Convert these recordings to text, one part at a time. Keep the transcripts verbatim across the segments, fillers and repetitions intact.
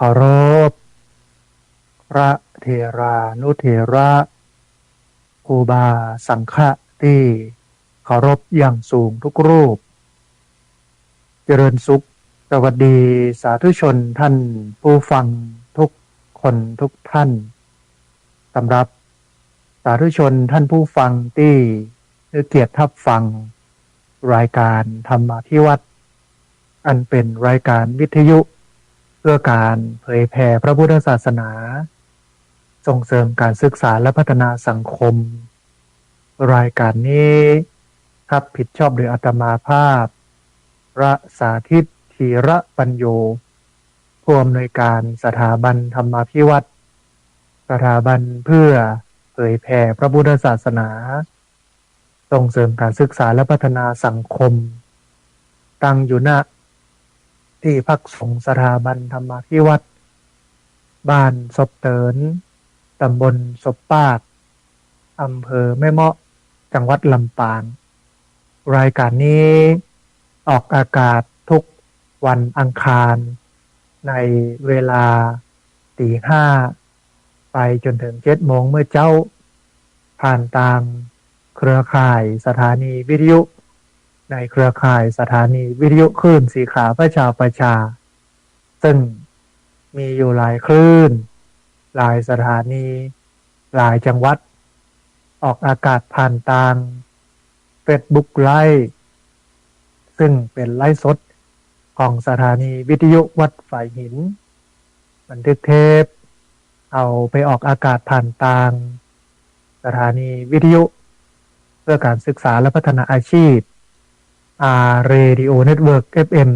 เคารพ พระเถรานุเถระ ครูบาสังฆะตี้เคารพอย่างสูงทุกรูป เจริญสุข สวัสดีสาธุชนท่านผู้ฟังทุกคนทุกท่าน สำหรับสาธุชนท่านผู้ฟังตี้หื้อเกียรติฮับฟังรายการธรรมาภิวัฒน์ อันเป๋นรายการวิทยุเพื่อก๋านเผยแผ่พระพุทธศาสนา ส่งเสริมก๋านศึกษาและพัฒนาสังคม รายการนี้ฮับผิดชอบโดยอาตมาภาพ พระสาธิต ธีระปัญโญ ผู้อำนวยการสถาบันธรรมาภิวัฒน์ สถาบันเพื่อเผยแผ่พระพุทธศาสนา ส่งเสริมก๋านศึกษาและพัฒนาสังคม ตั้งอยู่ ณ ที่พักสงฆ์สถาบันธรรมาภิวัฒน์ บ้านศพเติน ตำบลศพปาก อำเภอแม่เมาะ จังหวัดลำปาง รายการนี้ออกอากาศทุกวันอังคาร ในเวลาตีห้า ไปจ๋นเถิงเจ็ดโมงเมื่อเจ๊า ผ่านตางเครือข่ายสถานีวิทยุ ในเครือข่ายสถานีวิทยุคลื่นสีขาวพระชาวประชา ซึ่งมีอยู่หลายคลื่น หลายสถานี หลายจังหวัด ออกอากาศผ่านตางเฟซบุ๊กไลฟ์ ซึ่งเป๋นไลฟ์สดของสถานีวิทยุวัดฝายหิน บันทึกเทป เอาไปออกอากาศผ่านตางสถานีวิทยุเพื่อก๋านศึกษาและพัฒนาอาชีพ อาร์ Radio Network เอฟเอ็ม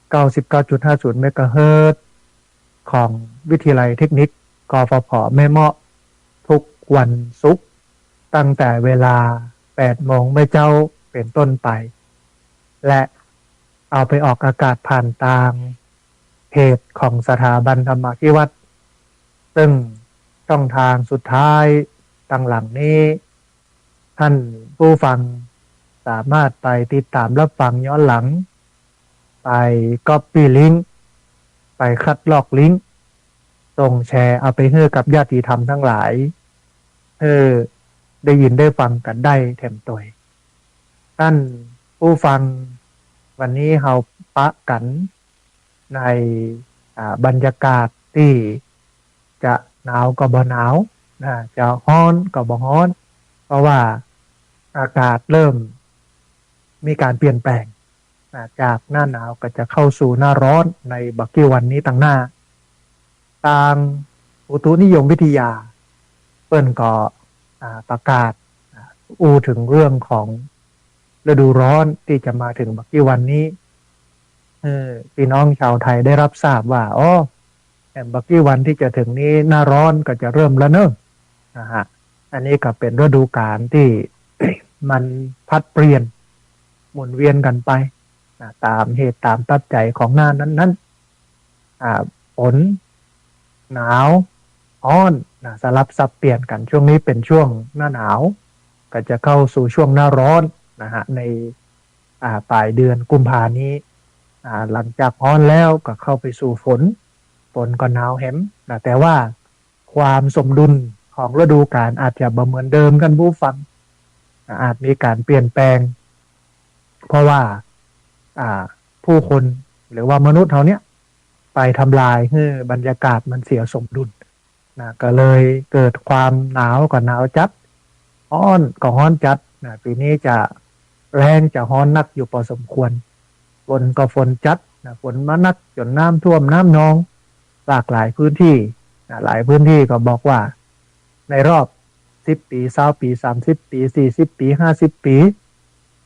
เก้าสิบเก้าจุดห้าศูนย์ เมกะเฮิรตซ์ ของวิทยาลัยเทคนิค กฟผ แม่เมาะ ทุกวันศุกร์ ตั้งแต่เวลาแปดโมงเมื่อเจ๊าเป๋นต้นไป และเอาไปออกอากาศผ่านตางเพจของสถาบันธรรมาภิวัฒน์ ซึ่งช่องทางสุดท้ายตางหลังนี้ ท่านผู้ฟังสามารถไปติดต๋ามฮับฟังย้อนหลัง ไปก๊อปปี้ลิงก์ ไปคัดลอกลิงก์ ส่งแชร์เอาไปหื้อกับญาติธรรมทั้งหลาย หื้อได้ยินได้ฟังกั๋นได้แถมตวย ท่านผู้ฟัง วันนี้เฮาปะกั๋นใน อ่า บรรยากาศตี้จะหนาวก็บ่หนาวนะ จะฮ้อนก็บ่ฮ้อน เพราะว่าอากาศเริ่มมีก๋านเปลี่ยนแปลงนะ จากหน้าหนาวก็จะเข้าสู่หน้าร้อนในบ่กี่วันนี้ตางหน้า ตางอุตุนิยมวิทยา เปิ้นก็ อ่า ประกาศ อ่า อู้เถิงเรื่องของฤดูร้อนตี้จะมาเถิงบ่กี่วันนี้ หื้อพี่น้องชาวไทยได้ฮับทราบว่า อ๋อ แหมบ่กี่วันตี้จะเถิงนี้หน้าร้อนก็จะเริ่มแล้วเนาะ นะฮะ อันนี้ก็เป๋นฤดูก๋าลตี้ มันผลัดเปลี่ยนหมุนเวียนกั๋นไปนะ ต๋ามเหตุต๋ามปัจจัยของหน้านั้นๆ อ่า ฝน หนาว ฮ้อนนะ สลับสับเปลี่ยนกั๋น ช่วงนี้เป๋นช่วงหน้าหนาว ก็จะเข้าสู่ช่วงหน้าร้อนนะฮะ ใน อ่า ป๋ายเดือนกุมภานี้ อ่า หลังจากฮ้อนแล้วก็เข้าไปสู่ฝน ฝนก็หนาวแหมนะ แต่ว่าความสมดุลของฤดูก๋าลอาจจะบ่เหมือนเดิม ท่านผู้ฟัง อ่า อาจมีก๋านเปลี่ยนแปลง เพราะว่า อ่า ผู้คนหรือว่ามนุษย์เฮาเนี่ย ไปทำลายหื้อบรรยากาศมันเสียสมดุลนะ ก็เลยเกิดความหนาวก็หนาวจัด ฮ้อนก็ฮ้อนจัดนะ ปี๋นี้จะแล้งจะฮ้อนนักอยู่พอสมควร ฝนก็ฝนจัดนะ ฝนมานักจ๋นน้ำท่วมน้ำนอง หลากหลายพื้นที่นะ หลายพื้นที่ก็บอกว่าในรอบสิบปี๋ ซาวปี๋ สามสิบปี๋ สี่สิบปี๋ ห้าสิบปี๋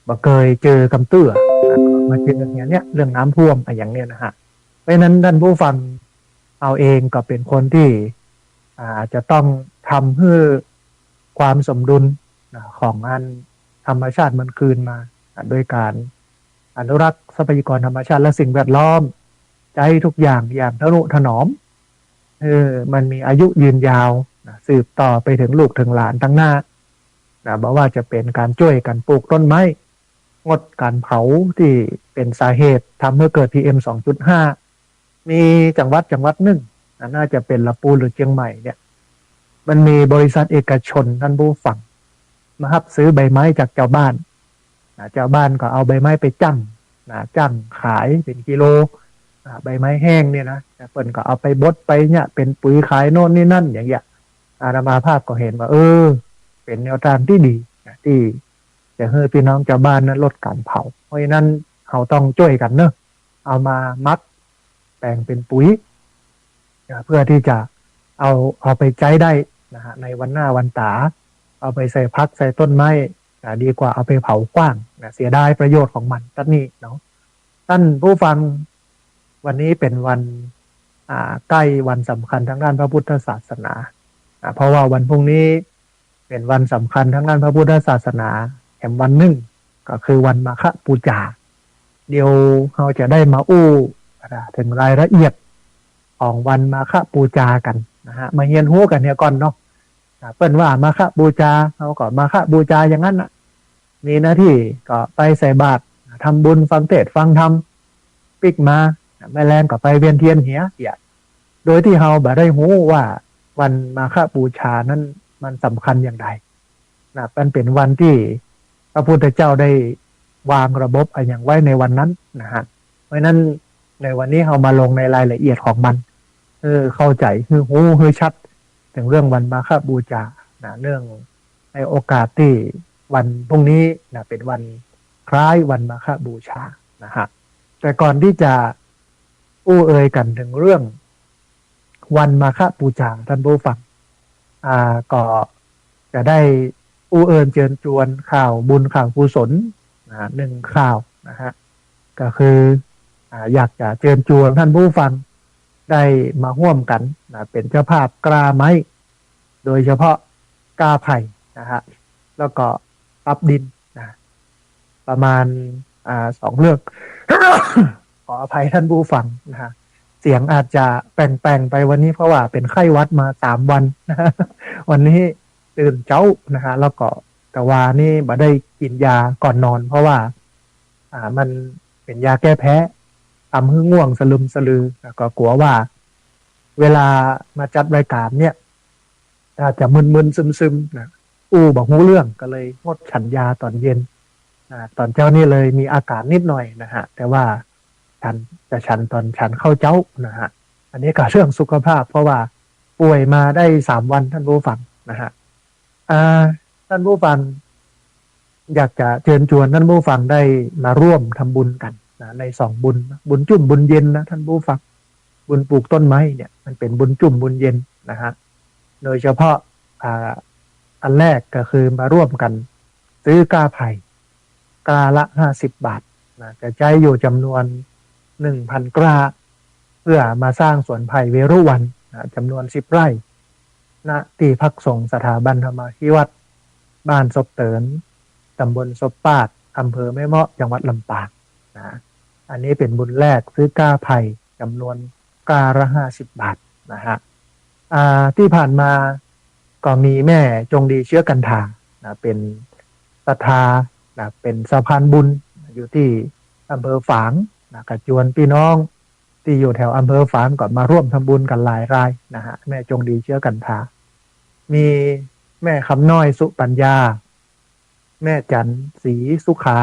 บ่เกยเจอกำเตื้อนะ มาเจออย่างเนี้ย เรื่องน้ำท่วมอะอย่างเนี้ยนะฮะ เพราะฉะนั้นท่านผู้ฟังเอาเองก็เป๋นคนตี้ อ่า จะต้องทำหื้อความสมดุลนะ ของอันธรรมชาติมันคืนมานะ โดยก๋านอนุรักษ์ทรัพยากรธรรมชาติและสิ่งแวดล้อม ใจ๊ทุกอย่างอย่างทะนุถนอม เออ มันมีอายุยืนยาวนะ สืบต่อไปเถิงลูกเถิงหลานตางหน้านะ บ่ว่าจะเป๋นก๋านจ้วยกั๋นปลูกต้นไม้ งดก๋านเผาตี้เป๋นสาเหตุทำหื้อเกิด PM สองจุดห้า มีจังหวัดจังหวัดนึ่ง น่าจะเป๋นละปูนหรือเจียงใหม่เนี่ย มันมีบริษัทเอกชน ท่านผู้ฟัง มาฮับซื้อใบไม้จากจาวบ้าน นะ จาวบ้านก็เอาใบไม้ไปจั่ง นะ จั่งขายเป๋นกิโล อ่า ใบไม้แห้งเนี่ยนะ เปิ้นก็เอาไปบดไปเนี่ยเป๋นปุ๋ยขายโน่นนี่นั่นอย่างเงี้ย อาตมาภาพก็หันว่า เออ เป๋นแนวตางตี้ดีนะ ตี้จะหื้อปี้น้องจาวบ้านนั้นลดก๋านเผา เพราะฉะนั้นเฮาต้องจ้วยกั๋นเนาะ เอามาหมักแป๋งเป๋นปุ๋ยนะ เพื่อตี้จะเอา เอาไปใจ๊ได้นะฮะ ในวันหน้าวันต๋า เอาไปใส่ผักใส่ต้นไม้นะ ดีกว่าเอาไปเผากว้างนะ เสียดายประโยชน์ของมัน ตั๊ดนี้เนาะ ท่านผู้ฟัง วันนี้เป๋นวัน อ่า ใก้วันสำคัญตางด้านพระพุทธศาสนา อ่า เพราะว่าวันพรุ่งนี้เป๋นวันสำคัญตางด้านพระพุทธศาสนาแถมวันนึ่ง ก็คือวันมาฆบูชา เดี๋ยวเฮาจะได้มาอู้เถิงรายละเอียดของวันมาฆบูชากั๋นนะฮะ มาเฮียนฮู้กั๋นเหียก่อนเนาะ อ่า เปิ้นว่ามาฆบูชา เฮาก็มาฆบูชาอย่างนั้นน่ะ มีหน้าตี้ก็ไปใส่บาตร ทำบุญ ฟังเทศน์ฟังธรรม ปิ๊กมา แม่แลงก็ไปเวียนเตียนเหีย เหีย โดยตี้เฮาบ่ได้ฮู้ว่าวันมาฆบูชานั้นมันสำคัญอย่างใดนะ มันเป๋นวันตี้พระพุทธเจ้าได้วางระบบอะหยังไว้ในวันนั้นนะฮะ เพราะฉะนั้นในวันนี้เฮามาลงในรายละเอียดของมัน เออ เข้าใจ๋ หื้อฮู้ หื้อชัด เถิงเรื่องวันมาฆบูชานะ เนื่องในโอกาสตี้วันพรุ่งนี้นะ เป๋นวันคล้ายวันมาฆบูชานะฮะ แต่ก่อนตี้จะอู้เอ่ยกั๋นเถิงเรื่องวันมาฆบูชา ท่านผู้ฟัง อ่า ก็จะได้อู้เอิญเจิญจวนข่าวบุญข่าวกุศลนะ นึ่งข่าวนะฮะ ก็คือ อ่า อยากจะเจิญจวนท่านผู้ฟังได้มาฮ่วมกั๋นนะ เป๋นเจ้าภาพกล้าไม้ โดยเฉพาะกล้าไผ่นะฮะ แล้วก็ปรับดินนะ ประมาณ อ่า สองเรื่อง ขออภัยท่านผู้ฟังนะฮะ เสียงอาจจะแป่งๆ ไปวันนี้ เพราะว่าเป๋นไข้หวัดมาสามวันนะฮะ วันนี้ตื่นเจ๊านะฮะ แล้วก็ตะวานี้บ่ได้กิ๋นยาก่อนนอน เพราะว่า อ่า มันเป๋นยาแก้แพ้ ทำหื้อง่วงสลึมสลือ แล้วก็กั๋วว่า เวลามาจัดรายก๋านเนี่ย อาจจะมึนๆ ซึมๆ นะ อู้บ่ฮู้เรื่อง ก็เลยงดฉันยาต๋อนเย็น อ่า ต๋อนเจ๊านี่เลยมีอาก๋านนิดหน่อยนะฮะ แต่ว่าฉัน จะฉันต๋อนฉันข้าวเจ๊านะฮะ อันนี้ก็เรื่องสุขภาพ เพราะว่าป่วยมาได้สามวัน ท่านผู้ฟังนะฮะ อ่า ท่านผู้ฟัง อยากจะเจิญจวนท่านผู้ฟังได้มาร่วมทำบุญกั๋นนะ ในสองบุญนะ บุญจุ่มบุญเย็นนะ ท่านผู้ฟัง บุญปลูกต้นไม้เนี่ย มันเป๋นบุญจุ่มบุญเย็นนะฮะ โดยเฉพาะ อ่า อันแรกก็คือมาร่วมกั๋นซื้อกล้าไผ่ กล้าละห้าสิบบาทนะ จะใจ๊อยู่จ๋ำนวนหนึ่งพันกล้า เพื่อมาสร้างสวนไผ่เวรุวัณนะ จ๋ำนวนสิบไร่ ณ ตี้พักสงฆ์สถาบันธรรมาภิวัตน์ บ้านศพเติน ต๋ำบลศพปาด อำเภอแม่เมาะ จังหวัดลำปางนะ อันนี้เป๋นบุญแรก ซื้อกล้าไผ่จ๋ำนวนกล้าละห้าสิบบาทนะฮะ อ่า ตี้ผ่านมาก็มีแม่จงดีเชื้อกันทานะ เป๋นศรัทธานะ เป๋นสะพานบุญ อยู่ตี้อำเภอฝางนะ ก็จวนปี้น้องตี้อยู่แถวอำเภอฝางก็มาร่วมทำบุญกั๋นหลายรายนะฮะ แม่จงดีเชื้อกันทา มีแม่คำน้อยสุปัญญา แม่จั๋นศรีสุขา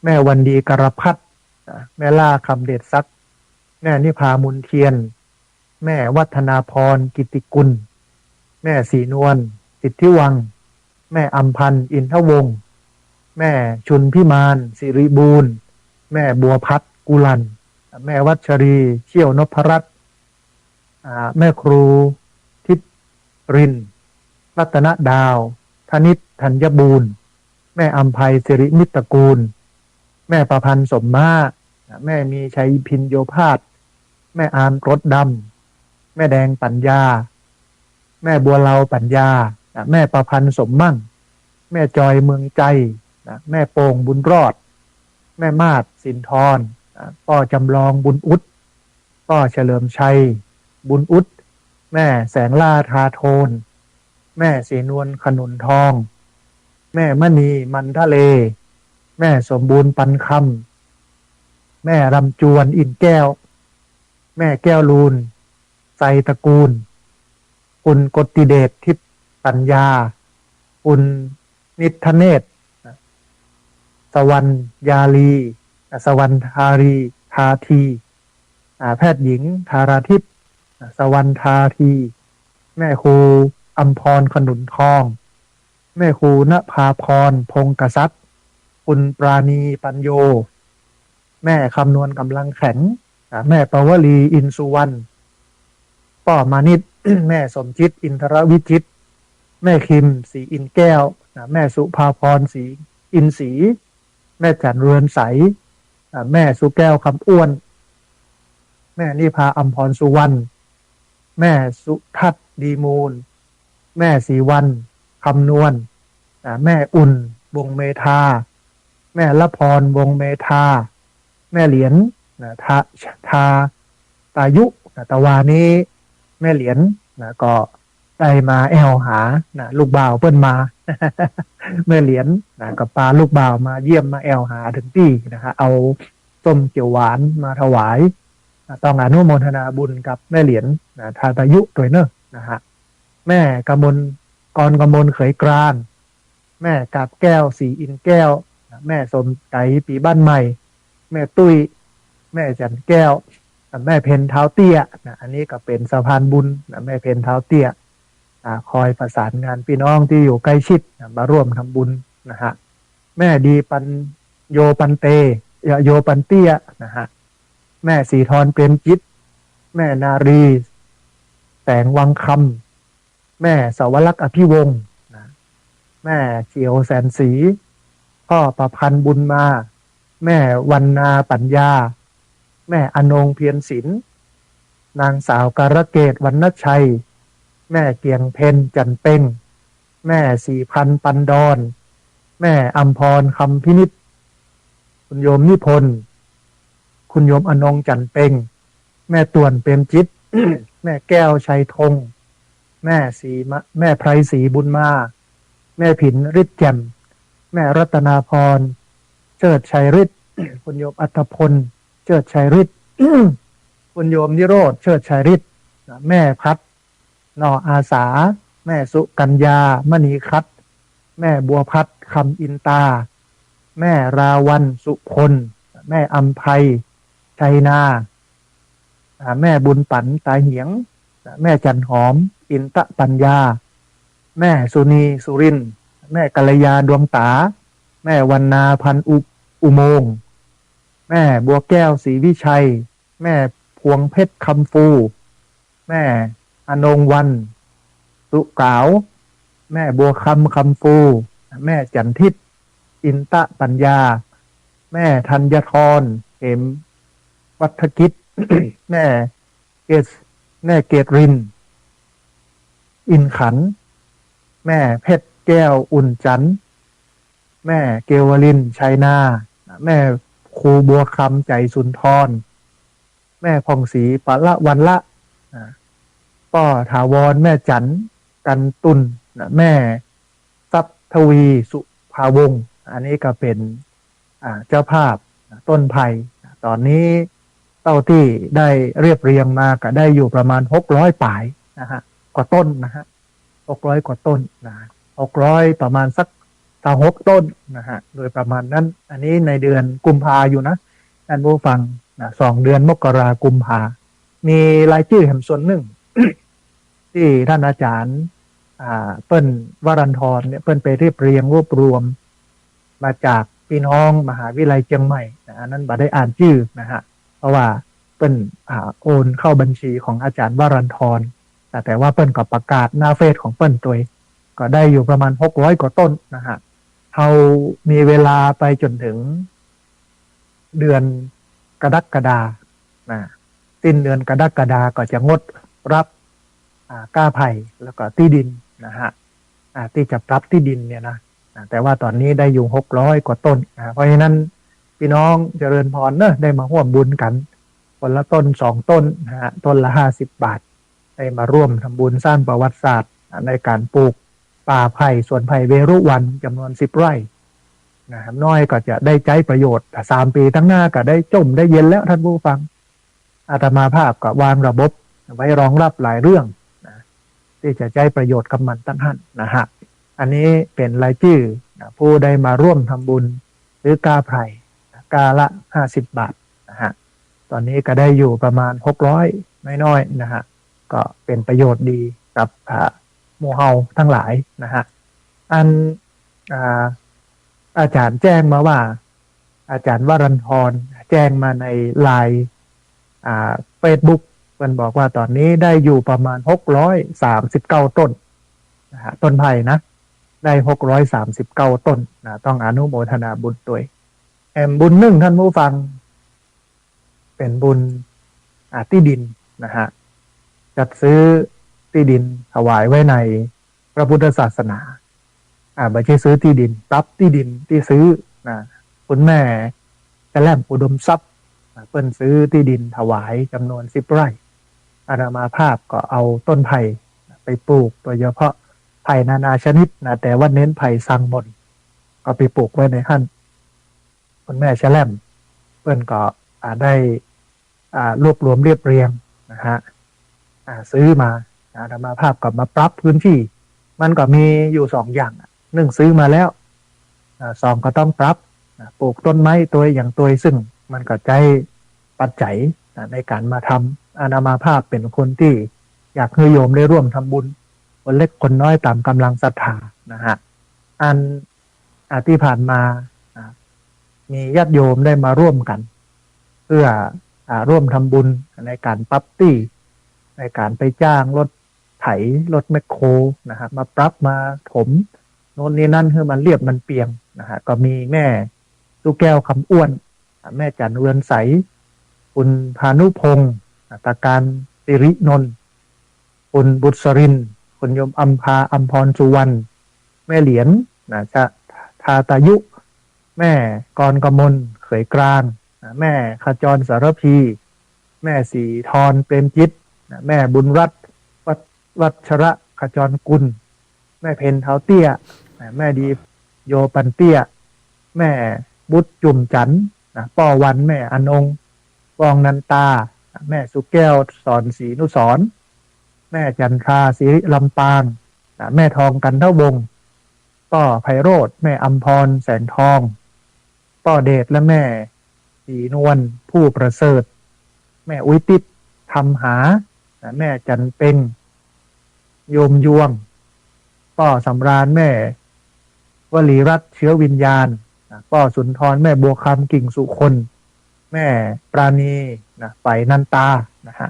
แม่วันดีกรพัฒน์ แม่ล่าคำเดชศักดิ์ แม่นิพามุนเทียน แม่วัฒนาพรกิตติกุล แม่ศรีนวลสิทธิวัง แม่อำพันธ์อินทวงศ์ แม่ชุนพิมานสิริบูรณ์ แม่บัวพัฒน์กุลัน แม่วัชรีเขี้ยวนพรัตน์ อ่า แม่ครูทิพย์ริน รัตนดาว ธนิตธัญบูรณ์ แม่อำไพสิริมิตรกูล แม่ประพันธ์สมมา แม่มีชัยพิญโญภาส แม่อามกรดดำ แม่แดงปัญญา แม่บัวเลาปัญญา แม่ประพันธ์สมมั่ง แม่จอยเมืองใจ แม่โป่งบุญรอด แม่มาศสินทร ป้อจำลองบุญอุด ป้อเฉลิมชัยบุญอุด แม่แสงล่าทาโทน แม่ศรีนวลขนุนทอง แม่มณีมันทะเล แม่สมบูรณ์ปันคำ แม่รำจวนอินแก้ว แม่แก้วลูน ไซตระกูล คุณกฤติเดช ทิพย์ปัญญา คุณนิทเนตร สวรรณยาลี สวรรณธารี ธาที อ่า แพทย์หญิง ธาราทิพย์ สวรรณธาที แม่ครูอัมพร ขนุนทอง แม่ครูณภาพร พงษ์กษัตริย์ คุณปราณี ปัญโย แม่คำนวณ กำลังแข็ง อ่า แม่ปวลี อินสุวรรณ ป้อมานิต แม่สมจิต อินทรวิจิตร แม่คิม ศรีอินแก้ว อ่า แม่สุภาพร ศรีอินศรี แม่จันเรือนใส อ่า แม่สุแก้ว คำอ้วน แม่นิพา อัมพรสุวรรณ แม่สุทัศน์ ดีมูล แม่ศรีวรรณ คำนวณ อ่า แม่อุ่น วงศ์เมธา แม่ละพร วงศ์เมธา แม่เหรียญ นะ ทา ทา ตายุ นะ ตะวานี้ แม่เหรียญ นะ ก็ได้มาแอ่วหา นะ ลูกบ่าวเปิ้นมา แม่เหรียญ นะ ก็ปาลูกบ่าวมาเยี่ยมมาแอ่วหาเถิงตี้นะฮะ เอาส้มเขียวหวานมาถวาย นะ ต้องอนุโมทนาบุญกับแม่เหรียญ นะ ทาตายุตวยเน่อนะฮะ แม่กมล กรกมล เขยกลาง แม่กาบแก้ว ศรีอินแก้ว นะ แม่สมใส ปีบ้านใหม่ แม่ตุ้ย แม่จันแก้ว นะ แม่เพ็ญเท้าเตี้ย นะ อันนี้ก็เป๋นสะพานบุญ นะ แม่เพ็ญเท้าเตี้ย อ่า คอยประสานงานพี่น้องตี้อยู่ใก้ชิด นะ มาร่วมทำบุญนะฮะ แม่ดีปัญโยปันเต โยปันเตี้ยนะฮะ แม่ศรีธร เปรมจิต แม่นารี แสงวังคำ แม่สวรักษ์ อภิวงศ์ นะ แม่เขียว แสนศรี พ่อประพันธ์ บุญมา แม่วรรณา ปัญญา แม่อนง เพียรศิลป์ นางสาว การะเกต วรรณชัย แม่เกียงเพ็ญ จันทร์เพ็ง แม่ศรีพันธ์ ปันดอน แม่อัมพร คำพินิจ คุณโยมนิพนธ์ คุณโยมอนง จันทร์เพ็ง แม่ต่วน เปรมจิต แม่แก้ว ชัยธง แม่ศรีมะ แม่ไพรศรี บุญมา แม่ผิน ฤทธิ์แจ่ม แม่รัตนาพร เชิดชัยฤทธิ์ คุณโยมอัธพล เชิดชัยฤทธิ์ คุณโยมนิโรธ เชิดชัยฤทธิ์ แม่พัด หน่ออาสา แม่สุกัญญา มณีคัต แม่บัวพัด คำอินตา แม่ราวัณ สุพล แม่อำไพ ชัยนา อ่า แม่บุญปั๋น ตาเหียง แม่จันหอม อินตะปัญญา แม่สุนี สุรินทร์ แม่กัลยา ดวงต๋า แม่วรรณา พันอุ อุโมงค์ แม่บัวแก้ว ศรีวิชัย แม่พวงเพชร คำฟู แม่อนงวรรณ สุขาว แม่บัวคำ คำฟู แม่จันทิพย์ อินตะปัญญา แม่ธัญทร เหมวัฒกิจ แม่เกศ แม่เกศริน อินขัน แม่เพชรแก้ว อุ่นจันทร์ แม่เกวลิน ชัยนา แม่ครูบัวคำ ใจสุนทร แม่ผ่องศรี ปละวันละ อ่า ป้อถาวร แม่จันทร์ กันตุล นะ แม่ทรัพย์ทวี สุภาวงศ์ อันนี้ก็เป๋น อ่า เจ้าภาพ นะ ต้นไผ่ นะ ต๋อนนี้เต้าตี้ได้เรียบเรียงมาก็ได้อยู่ประมาณหกร้อยป๋ายนะฮะ กว่าต้นนะฮะ หกร้อยกว่าต้นนะ หกร้อย ประมาณสักซาวหกต้นนะฮะ โดยประมาณนั้น อันนี้ในเดือนกุมภาอยู่นะ ท่านผู้ฟังนะ สองเดือน มกรา กุมภา มีรายจื้อแหมส่วนนึ่ง ตี้ท่านอาจ๋ารย์ อ่า เปิ้น วรันทรเนี่ย เปิ้นไปเรียบเรียงรวบรวมมาจากปี้น้องมหาวิทยาลัยเจียงใหม่นะ อันนั้นบ่ได้อ่านจื้อนะฮะ เพราะว่าเปิ้น อ่า โอนเข้าบัญชีของอาจ๋ารย์วรันทร แต่ แต่ว่าเปิ้นก็ประกาศหน้าเฟซของเปิ้นตวย ก็ได้อยู่ประมาณหกร้อยกว่าต้นนะฮะ เฮามีเวลาไปจ๋นเถิงเดือนกรกฎานะ สิ้นเดือนกรกฎาก็จะงดรับ อ่า ก้าไผ่ แล้วก็ตี้ดินนะฮะ อ่า ตี้จะปรับตี้ดินเนี่ยนะ อ่า แต่ว่าต๋อนนี้ได้อยู่หกร้อยกว่าต้นนะ เพราะฉะนั้นปี้น้องเจริญพรเนอะ ได้มาฮ่วมบุญกั๋น คนละต้นสองต้นนะฮะ ต้นละห้าสิบบาท ได้มาร่วมทำบุญสร้างประวัติศาสตร์ อ่า ในก๋านปลูกป่าไผ่ สวนไผ่เวรุวัณจำนวนสิบไร่นะ น้อยก็จะได้ใจ๊ประโยชน์ แต่สามปี๋ตังหน้าก็ได้จ้มได้เย็นแล้วท่านผู้ฟัง อาตมาภาพก็วางระบบไว้รองรับหลายเรื่องนะ ตี้จะใจ๊ประโยชน์กับมันตังหั้นนะฮะ อันนี้เป๋นรายจื้อนะ ผู้ได้มาร่วมทำบุญซื้อก้าไพรนะ ก้าละห้าสิบบาทนะฮะ ต๋อนนี้ก็ได้อยู่ประมาณหกร้อยน้อยๆ นะฮะ ก็เป๋นประโยชน์ดีกับ อ่า หมู่เฮาตังหลายนะฮะ อัน อ่า อาจ๋ารย์แจ้งมาว่า อาจ๋ารย์วรันทรแจ้งมาในไลน์ อ่า เฟซบุ๊ก เปิ้นบอกว่าต๋อนนี้ได้อยู่ประมาณหกร้อยสามสิบเก้าต้นนะฮะ ต้นไพรนะ ได้หกร้อยสามสิบเก้าต้นนะ ต้องอนุโมทนาบุญตวย แหมบุญนึ่งต้านผู้ฟัง เป๋นบุญ อ่า ตี้ดินนะฮะ จัดซื้อตี้ดินถวายไว้ในพระพุทธศาสนา อ่า บ่ใจ้ซื้อตี้ดิน ปรับตี้ดินตี้ซื้อนะ คุณแม่แชล่มอุดมทรัพย์นะ เปิ้นซื้อตี้ดินถวายจ๋ำนวนสิบไร่ อาตมาภาพก็เอาต้นไพรไปปลูก โดยเฉพาะไพรนานาชนิดนะ แต่ว่าเน้นไพรซางม่อน ก็ไปปลูกไว้ในหั้น คุณแม่แชล่ม เปิ้นก็ อ่า ได้ อ่า รวบรวมเรียบเรียงนะฮะ อ่า ซื้อมา อาตมาภาพก็มาปรับพื้นที่ มันก็มีอยู่สองอย่างอะ นึ่งซื้อมาแล้ว อ่า สองก็ต้องปรับ อ่า ปลูกต้นไม้ตวยอย่างตวย ซึ่งมันก็ใจ๊ปัจจัย อ่า ในก๋านมาทำ อาตมาภาพเป๋นคนตี้อยากหื้อโยมได้ร่วมทำบุญ คนเล็กคนน้อยต๋ามก๋ำลังศรัทธานะฮะ อัน อ่า ตี้ผ่านมา อ่า มีญาติโยมได้มาร่วมกั๋น เปื้อ อ่า ร่วมทำบุญในก๋านปรับตี้ ในก๋านไปจ้างรถไถ รถแมคโครนะฮะ มาปรับมาถมโน่นนี่นั่นหื้อมันเรียบมันเปียงนะฮะ ก็มีแม่สุแก้ว คำอ้วน อ่า แม่จั๋น เรือนใส คุณพานุพงษ์ อ่า ตะการสิรินนท์ คุณบุษรินทร์ คุณโยมอัมพา อัมพรสุวรรณ แม่เหรียญนะ ชะ ทาตายุ แม่กรกมล เขยกลางนะ แม่ขจร สารภี แม่ศรีธร เปรมจิตนะ แม่บุญรัตน์ วัช วัชระขจรกุล แม่เพ็ญ เท้าเตี้ยนะ แม่ดี โยปันเตี้ย แม่บุตรจุ่มจั๋นนะ ป้อวัน แม่อนง ปองนันตา แม่สุแก้ว สอนศรีนุสรณ์ แม่จันทรา สิริลำปาง นะ แม่ทอง กันทวงศ์ ป้อไพโรจน์ แม่อำพร แสงทอง ป้อเดชและแม่ศรีนวล ผู้ประเสริฐ แม่อุ๊ยติ๊บ ธรรมหา นะ แม่จันเพ็ง โยมยวง ป้อสำราญ แม่วลีรัตน์ เชื้อวิญญาณ นะ ป้อสุนทร แม่บัวคำ กิ่งสุคน แม่ปราณี นะ ไฝนันตา นะฮะ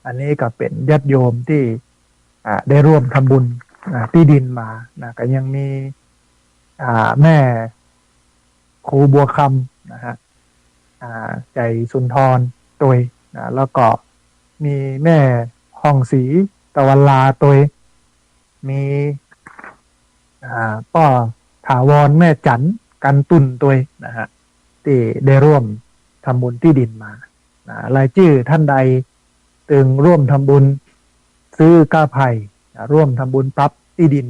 อันนี้ก็เป๋นญาติโยมตี้ อ่า ได้ร่วมทำบุญ อ่า ตี้ดินมา นะ ก็ยังมี อ่า แม่ครูบัวคำ นะฮะ อ่า ใจ๋สุนทรตวย นะ แล้วก็มีแม่ฮ่องศรี ตะวันลาตวย มี อ่า ป้อถาวร แม่จั๋น กันตุ่นตวย นะฮะ ตี้ได้ร่วมทำบุญตี้ดินมา นะ รายจื้อต้านใดตึงร่วมทำบุญซื้อก้าไผ่ นะ ร่วมทำบุญปรับตี้ดิน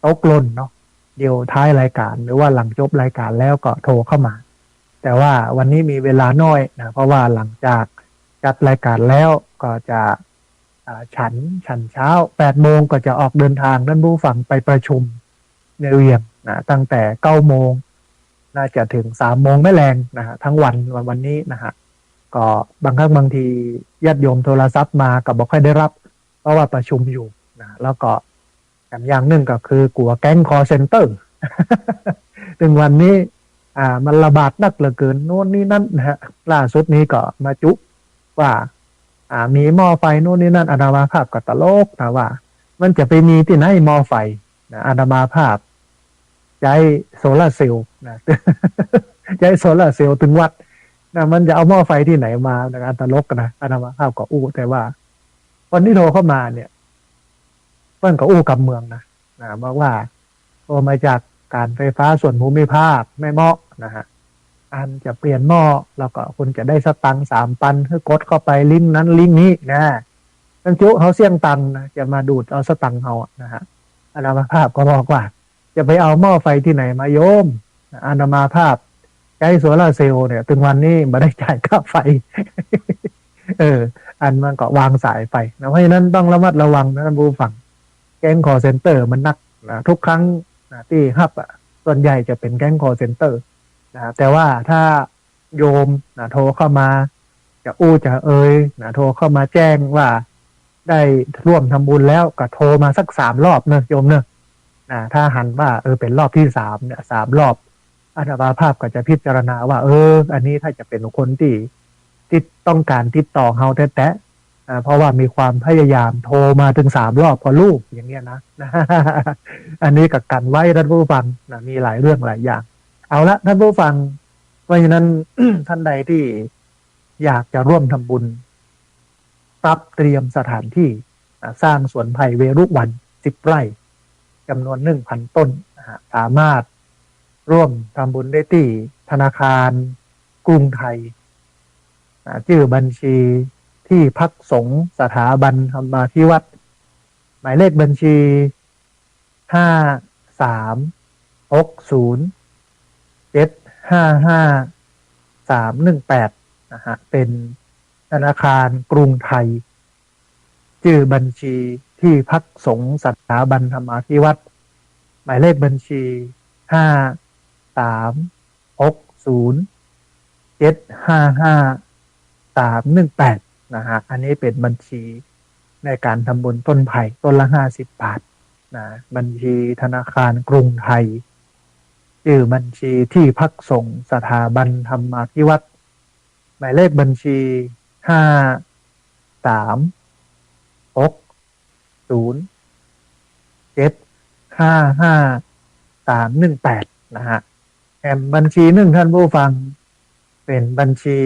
ตกหล่นเนาะ เดี๋ยวท้ายรายการ หรือว่าหลังจบรายการแล้วก็โทรเข้ามา แต่ว่าวันนี้มีเวลาน้อยนะ เพราะว่าหลังจากจัดรายการแล้วก็จะ อ่า ฉัน ฉันเช้า แปดโมงก็จะออกเดินทาง ต้านผู้ฟัง ไปประชุมในเวียงนะ ตั้งแต่เก้าโมง น่าจะถึงสามโมงแม่แลงนะฮะ ทั้งวัน วัน วันนี้นะฮะ ก็บางครั้งบางทีญาติโยมโทรศัพท์มาก็บ่ค่อยได้รับ เพราะว่าประชุมอยู่นะ แล้วก็แถมอย่างนึ่งก็คือกั๋วแก๊งคอลเซ็นเตอร์ ซึ่งวันนี้ อ่า มันระบาดนักเหลือเกิน โน่นนี่นั่นนะฮะ ล่าสุดนี้ก็มาจุว่า อ่า มีหม้อไฟโน่นนี่นั่น อาตมาภาพก็ตลกนะว่า มันจะไปมีตี้ไหนหม้อไฟนะ อาตมาภาพใจ๊โซลาร์เซลล์นะ ใจ๊โซลาร์เซลล์ตึงวัดนะ มันจะเอาหม้อไฟตี้ไหนมานะ ตลกนะ อาตมาภาพก็อู้ แต่ว่าคนตี้โทรเข้ามาเนี่ย เปิ้นก็อู้กำเมืองนะ นะ บอกว่าโทรมาจากก๋านไฟฟ้าส่วนภูมิภาคแม่เมาะนะฮะ อันจะเปลี่ยนหม้อ แล้วก็คุณจะได้สตังค์สามปัน หื้อกดเข้าไปลิงก์นั้นลิงก์นี้นะ มันจุเฮาเสี้ยงตังค์นะ จะมาดูดเอาสตังค์เฮาอะนะฮะ อาตมาภาพก็บอกว่า จะไปเอาหม้อไฟตี้ไหนมาโยม อาตมาภาพใจ๊โซลาร์เซลล์เนี่ย ตึงวันนี้บ่ได้จ่ายค่าไฟ เออ อันมันก็วางสายไปนะ เพราะฉะนั้นต้องระมัดระวังนะท่านผู้ฟัง แก๊ง call center มันนักนะ ทุกครั้งนะตี้ฮับอะ ส่วนใหญ่จะเป๋นแก๊ง call center นะ แต่ว่าถ้าโยมนะโทรเข้ามา จะอู้จะเอยนะ โทรเข้ามาแจ้งว่าได้ร่วมทำบุญแล้ว ก็โทรมาสักสามรอบเนอะโยมเนอะ นะ ถ้าหันว่า เออ เป๋นรอบที่สามเนี่ย สามรอบ อาตมาภาพก็จะพิจารณาว่า เออ อันนี้ถ้าจะเป๋นคนตี้ ที่ต้องการติดต่อเฮาแต๊ๆ อ่า เพราะว่ามีความพยายามโทรมาถึงสามรอบก็ลูกอย่างเงี้ยนะ อันนี้ก็กันไว้ท่านผู้ฟังนะ มีหลายเรื่องหลายอย่าง เอาละท่านผู้ฟัง เพราะฉะนั้น ท่านใดที่อยากจะร่วมทำบุญ ปรับเตรียมสถานที่ อ่า สร้างสวนไผ่เวรุวัณสิบไร่ จ๋ำนวนหนึ่งพันต้นนะฮะ สามารถร่วมทำบุญได้ตี้ธนาคารกรุงไทย อ่า จื้อบัญชีที่พักสงฆ์สถาบันธรรมาภิวัฒน์ หมายเลขบัญชี ห้าสามหกศูนย์เจ็ดห้าห้าสามหนึ่งแปด นะฮะ เป๋นธนาคารกรุงไทย จื้อบัญชีที่พักสงฆ์สถาบันธรรมาภิวัฒน์ หมายเลขบัญชี ห้าสามหกศูนย์เจ็ดห้าห้าสามหนึ่งแปด นะฮะ อันนี้เป๋นบัญชีในการทำบุญต้นไผ่ต้นละห้าสิบบาทนะ บัญชีธนาคารกรุงไทย จื้อบัญชีที่พักสงฆ์สถาบันธรรมาภิวัฒน์ หมายเลขบัญชี ห้าสามหกศูนย์เจ็ดห้าห้าสามหนึ่งแปด นะฮะ แถมบัญชีนึ่งท่านผู้ฟัง เป๋นบัญชี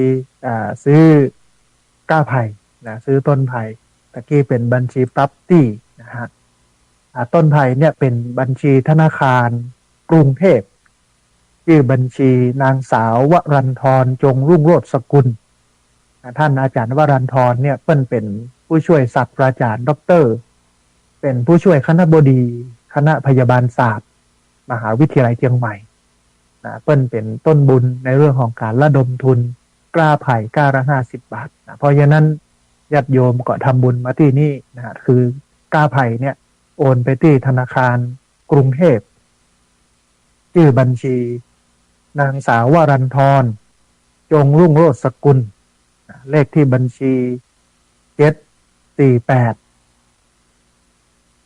อ่า ซื้อก้าไผ่นะ ซื้อต้นไผ่ ตะกี้เป๋นบัญชีปรับตี้นะฮะ อ่า ต้นไผ่เนี่ยเป๋นบัญชีธนาคารกรุงเทพ จื้อบัญชีนางสาววรันทร จงรุ่งโรจน์สกุล อ่า ท่านอาจารย์วรันทรเนี่ยเปิ้นเป๋นผู้ช่วยศาสตราจารย์ด็อกเตอร์ เป๋นผู้ช่วยคณบดีคณะพยาบาลศาสตร์ มหาวิทยาลัยเชียงใหม่นะ เปิ้นเป๋นต้นบุญในเรื่องของการระดมทุนก้าไผ่ก้าละห้าสิบบาทนะ เพราะฉะนั้นญาติโยมก็ทำบุญมาตี้นี่นะ คือก้าไผ่เนี่ยโอนไปตี้ธนาคารกรุงเทพ จื้อบัญชีนางสาววรันทร จงรุ่งโรจน์สกุล เลขที่บัญชี เจ็ดสี่แปด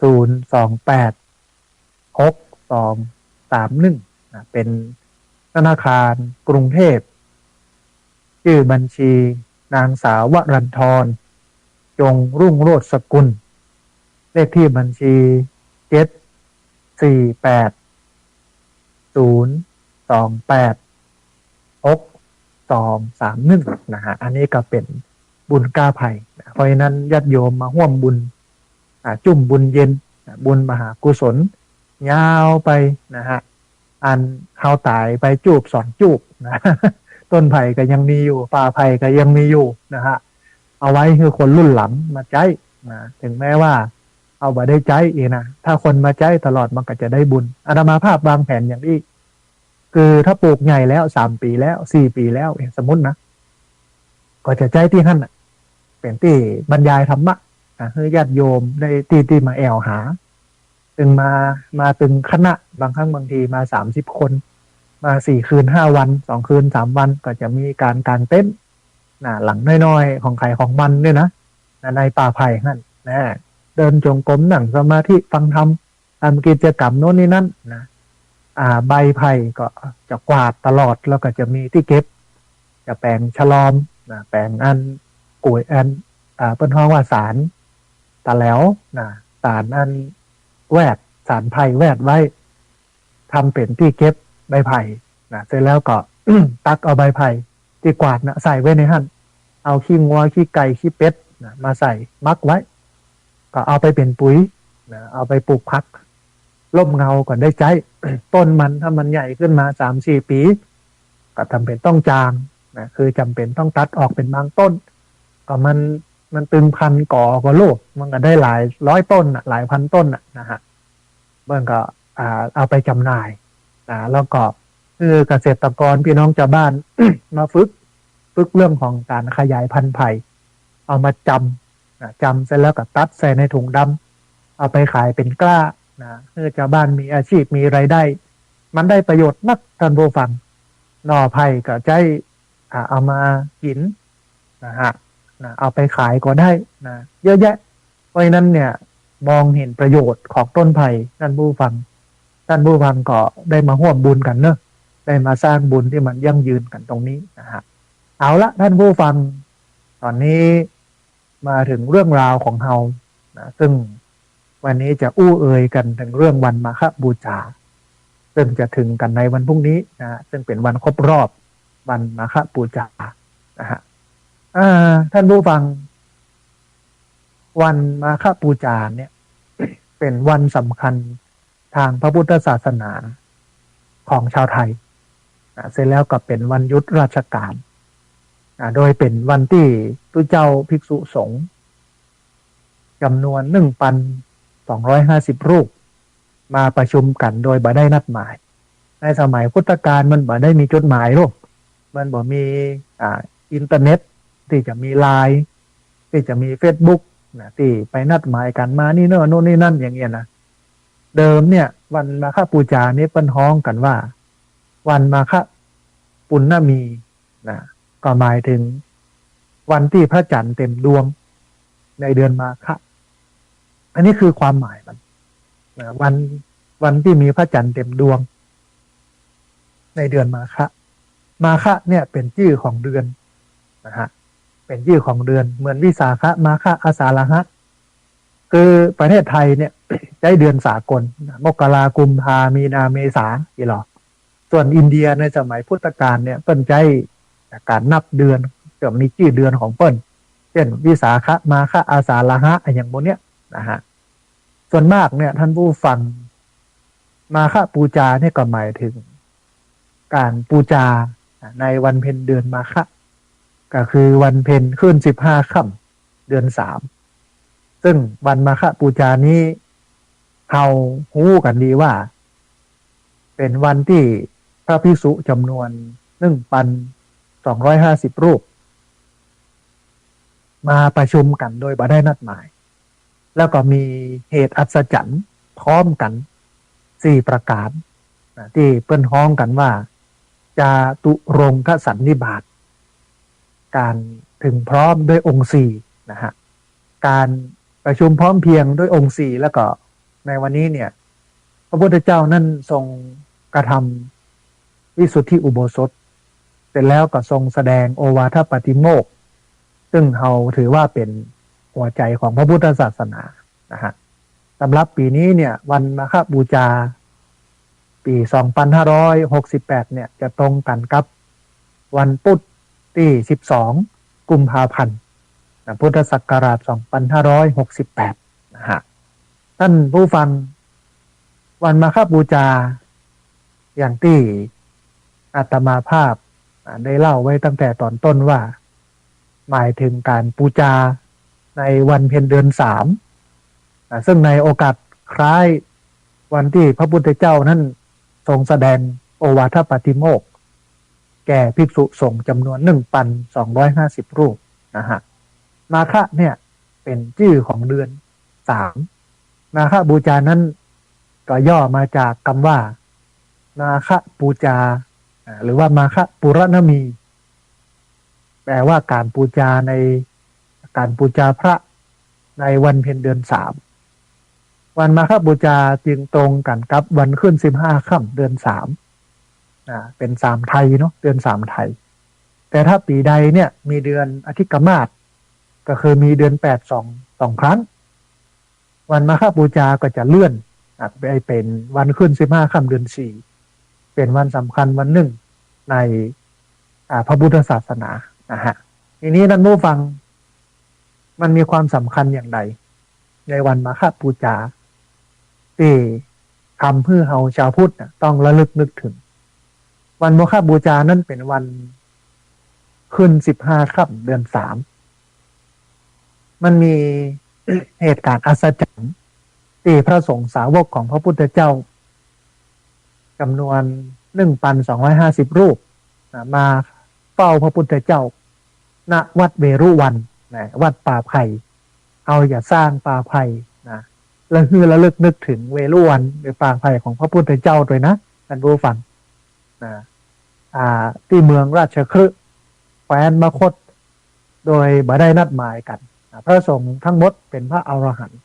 ศูนย์สองแปด หกสองสามหนึ่ง นะ เป๋นธนาคารกรุงเทพ จื้อบัญชีนางสาววรันทร จงรุ่งโรจน์สกุล เลขที่บัญชี เจ็ดสี่แปด ศูนย์สองแปด หกสองสามหนึ่ง นะฮะ อันนี้ก็เป๋นบุญก้าไผ่นะ เพราะฉะนั้นญาติโยมมาฮ่วมบุญ อ่า จุ่มบุญเย็นนะ บุญมหากุศล ยาวไปนะฮะ อันเฮาต๋ายไปจูบสองจูบนะ ต้นไผ่ก็ยังมีอยู่ ป่าไผ่ก็ยังมีอยู่นะฮะ เอาไว้หื้อคนรุ่นหลังมาใจ๊นะ ถึงแม้ว่าเฮาบ่ได้ใจ๊เองนะ ถ้าคนมาใจ๊ตลอดมันก็จะได้บุญ อาตมาภาพวางแผนอย่างอี้ คือถ้าปลูกใหญ่แล้ว สามปี๋แล้ว สี่ปี๋แล้ว เอ๊ะ สมมุตินะ ก็จะใจ๊ตี้หั้นน่ะ เป๋นตี้บรรยายธรรมะ อ่ะ หื้อญาติโยมได้ตี้ ตี้มาแอ่วหา ตึงมา มาตึงคณะ บางครั้งบางทีมาสามสิบคน มาสี่คืนห้าวัน สองคืนสามวัน ก็จะมีการกางเต็นท์นะ หลังน้อยๆ ของใครของมันเนี่ยนะ นะ ในป่าไผ่หั้นนะ เดินจงกรม นั่งสมาธิ ฟังธรรม ทำกิจกรรมโน้นนี่นั่นนะ อ่า ใบไผ่ก็จะกวาดตลอด แล้วก็จะมีตี้เก็บ จะแป๋งฉลอมนะ แป๋งอันก๋วยอัน อ่า เปิ้นฮ้องว่าสานตะแหลวนะ สานอันแวด สานไผ่แวดไว้ ทำเป๋นตี้เก็บใบไผ่นะ เสร็จแล้วก็ ตักเอาใบไผ่ตี้กวาดนะ ใส่ไว้ในหั้น เอาขี้งัว ขี้ไก่ ขี้เป็ดนะ มาใส่หมักไว้ ก็เอาไปเป๋นปุ๋ยนะ เอาไปปลูกผัก ร่มเงาก็ได้ใจ๊ ต้นมันถ้ามันใหญ่ขึ้นมาสามสี่ปี๋ ก็จ๋ำเป๋นต้องจางนะ คือจ๋ำเป๋นต้องตัดออกเป๋นบางต้น ก็มัน มันตึงพันก่อก็ลูก มันก็ได้หลายร้อยต้นน่ะ หลายพันต้นน่ะนะฮะ เปิ้นก็ อ่า เอาไปจ๋ำหน่ายนะ แล้วก็ คือเกษตรกรพี่น้องชาวบ้าน มาฝึก ฝึกเรื่องของการขยายพันธุ์ไผ่ เอามาจำนะ จำเสร็จแล้วก็ตัดใส่ในถุงดำ เอาไปขายเป๋นกล้านะ หื้อจาวบ้านมีอาชีพมีรายได้ มันได้ประโยชน์นัก ท่านผู้ฟัง หน่อไผ่ก็ใจ๊ อ่า เอามากิ๋นนะฮะ นะ เอาไปขายก็ได้นะ เยอะแยะ เพราะฉะนั้นเนี่ย มองเห็นประโยชน์ของต้นไผ่ ท่านผู้ฟัง ท่านผู้ฟังก็ได้มาฮ่วมบุญกั๋นเนาะ ได้มาสร้างบุญตี้มันยั่งยืนกั๋นตรงนี้นะฮะ เอาละ ท่านผู้ฟัง ต๋อนนี้มาเถิงเรื่องราวของเฮานะ ซึ่งวันนี้จะอู้เอ่ยกั๋นเถิงเรื่องวันมาฆบูจา ซึ่งจะเถิงกั๋นในวันพรุ่งนี้นะ ซึ่งเป๋นวันครบรอบวันมาฆบูจานะฮะ อ่า ท่านผู้ฟัง วันมาฆบูจาเนี่ย เป๋นวันสำคัญตางพระพุทธศาสนาของจาวไทยนะ เสร็จแล้วก็เป๋นวันหยุดราชก๋านนะ โดยเป๋นวันตี้ตุ๊เจ้าภิกษุสงฆ์จ๋ำนวนหนึ่งปันสองร้อยห้าสิบรูป มาประชุมกั๋นโดยบ่ได้นัดหมาย ในสมัยพุทธกาลมันบ่ได้มีจดหมายหรอก มันบ่มี อ่า อินเทอร์เน็ตตี้จะมีไลน์ ตี้จะมีเฟซบุ๊กนะ ตี้ไปนัดหมายกั๋นมานี่เนาะ โน่นนี่นั่นอย่างเงี้ยนะ เดิมเนี่ย วันมาฆบูจานี้เปิ้นฮ้องกั๋นว่า วันมาฆปุณณมีนะ ก็หมายเถิงวันตี้พระจันทร์เต๋มดวงในเดือนมาฆะ อันนี้คือความหมายมันนะ วัน วันตี้มีพระจันทร์เต๋มดวงในเดือนมาฆะ มาฆะเนี่ยเป๋นจื้อของเดือนนะฮะ เป๋นจื้อของเดือน เหมือนวิสาขะ มาฆะ อาสาฬหะ คือประเทศไทยเนี่ย ใจ๊เดือนสากลนะ มกรา กุมภา มีนา เมษา อี้หรอ ส่วนอินเดียในสมัยพุทธกาลเนี่ย เปิ้นใจ๊ก๋านนับเดือน ก็มีจื้อเดือนของเปิ้น เจ้น วิสาขะ มาฆะ อาสาฬหะ อะหยังหมู่เนี้ยนะฮะ ส่วนมากเนี่ย ท่านผู้ฟัง มาฆบูจาเนี่ยก็หมายเถิงก๋านปู๋จาในวันเพ็ญเดือนมาฆะ ก็คือวันเพ็ญขึ้นสิบห้าค่ำเดือนสาม ซึ่งวันมาฆบูจานี้ เฮาฮู้กั๋นดีว่า เป๋นวันตี้พระภิกษุจ๋ำนวนหนึ่งปันสองร้อยห้าสิบรูป มาประชุมกั๋นโดยบ่ได้นัดหมาย แล้วก็มีเหตุอัศจรรย์พร้อมกั๋นสี่ประก๋านนะ ตี้เปิ้นฮ้องกั๋นว่า จาตุรงคสันนิบาต ก๋านเถิงพร้อมด้วยองค์สี่นะฮะ ก๋านประชุมพร้อมเพรียงด้วยองค์สี่ แล้วก็ในวันนี้เนี่ย พระพุทธเจ้านั้นทรงกระทำวิสุทธิอุโบสถ เสร็จแล้วก็ทรงแสดงโอวาทปาติโมกข์ ซึ่งเฮาถือว่าเป๋นหัวใจ๋ของพระพุทธศาสนานะฮะ สำหรับปี๋นี้เนี่ย วันมาฆบูจา ปี๋สองปันห้าร้อยหกสิบแปดเนี่ย จะตรงกั๋นกับวันปุ๊ดตี้สิบสองกุมภาพันธ์นะ พุทธศักราชสองปันห้าร้อยหกสิบแปดนะฮะ ท่านผู้ฟัง วันมาฆบูจา อย่างตี้อาตมาภาพ อ่า ได้เล่าไว้ตั้งแต่ต๋อนต้นว่า หมายเถิงก๋านปู๋จาในวันเพ็ญเดือนสาม อ่า ซึ่งในโอกาสคล้ายวันตี้พระพุทธเจ้านั้นทรงแสดงโอวาทปาติโมกข์ แก่ภิกษุสงฆ์จ๋ำนวนหนึ่งปันสองร้อยห้าสิบรูปนะฮะ มาฆะเนี่ยเป๋นจื้อของเดือนสาม มาฆบูจานั้นก็ย่อมาจากกำว่า มาฆบูจา อ่า หรือว่ามาฆปูรณมี แปลว่าก๋านปู๋จาใน ก๋านปู๋จาพระในวันเพ็ญเดือนสาม วันมาฆบูจาจึงตรงกั๋นกับวันขึ้นสิบห้าค่ำเดือนสาม อ่า เป๋นสามไทยเนาะ เดือนสามไทย แต่ถ้าปี๋ใดเนี่ยมีเดือนอธิกมาส ก็คือมีเดือนแปดสอง สองครั้ง วันมาฆบูจาก็จะเลื่อน อ่ะ ไปเป๋นวันขึ้นสิบห้าค่ำเดือนสี่ เป๋นวันสำคัญวันนึ่งใน อ่า พระพุทธศาสนานะฮะ ทีนี้ท่านผู้ฟัง มันมีความสำคัญอย่างไร ในวันมาฆบูจา ตี้ทำหื้อเฮาจาวพุทธน่ะต้องระลึกนึกเถิง วันมาฆบูจานั้นเป๋นวันขึ้นสิบห้าค่ำเดือนสาม มันมีเหตุก๋ารณ์อัศจรรย์ตี้พระสงฆ์สาวกของพระพุทธเจ้าจ๋ำนวนหนึ่งปันสองร้อยห้าสิบรูปนะ มาเฝ้าพระพุทธเจ้า ณ วัดเวรุวัน นะ วัดป่าไผ่ เฮาจะสร้างป่าไผ่นะ และหื้อระลึกนึกเถิงเวฬุวัณหรือป่าไผ่ของพระพุทธเจ้าตวยนะ ท่านผู้ฟังนะ อ่า ตี้เมืองราชคฤห์ แคว้นมคธ โดยบ่ได้นัดหมายกั๋นนะ พระสงฆ์ตังหมดเป๋นพระอรหันต์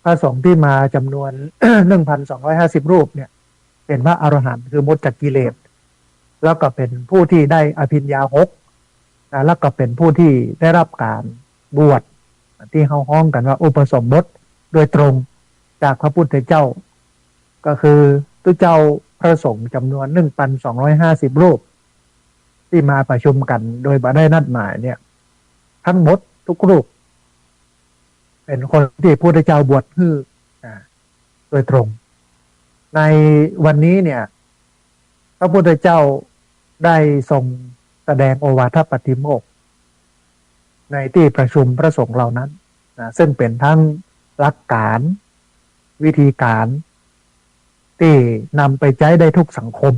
พระสงฆ์ตี้มาจ๋ำนวน หนึ่งพันสองร้อยห้าสิบ รูปเนี่ย เป๋นพระอรหันต์ คือหมดจากกิเลส แล้วก็เป๋นผู้ตี้ได้อภิญญาหกนะ แล้วก็เป๋นผู้ตี้ได้ฮับก๋านบวช ตี้เฮาฮ้องกั๋นว่าอุปสมบทโดยตรงจากพระพุทธเจ้า ก็คือตุ๊เจ้าพระสงฆ์จ๋ำนวน หนึ่งพันสองร้อยห้าสิบ รูป ตี้มาประชุมกั๋นโดยบ่ได้นัดหมายเนี่ย ตังหมดกู้รูป เป๋นคนตี้พระพุทธเจ้าบวชหื้อ อ่า โดยตรง ในวันนี้เนี่ย พระพุทธเจ้าได้ทรงแสดงโอวาทปาติโมกข์ ในตี้ประชุมพระสงฆ์เหล่านั้นนะ ซึ่งเป๋นตังหลักก๋าน วิธีก๋าน ตี้นำไปใจ๊ได้กู้สังคม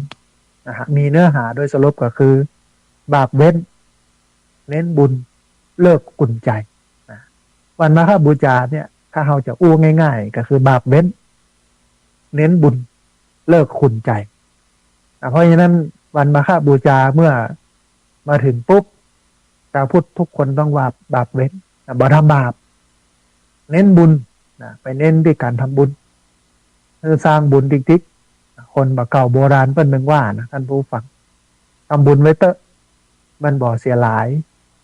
นะฮะ มีเนื้อหาโดยสรุปก็คือ บาปเว้น เน้นบุญ เลิกขุ่นใจ๋นะ วันมาฆบูชาเนี่ย ถ้าเฮาจะอู้ง่ายๆ ก็คือบาปเว้น เน้นบุญ เลิกขุ่นใจ๋นะ เพราะฉะนั้นวันมาฆบูชาเมื่อมาเถิงปุ๊บ ชาวพุทธกู้คนต้องว่าบาปเว้นนะ บ่ทำบาป เน้นบุญนะ ไปเน้นตี้ก๋านทำบุญ คือสร้างบุญติ๊กๆ คนบ่าเก่าโบราณเปิ้นนึ่งว่านะ ท่านผู้ฟัง ทำบุญไว้เต๊อะ มันบ่เสียหาย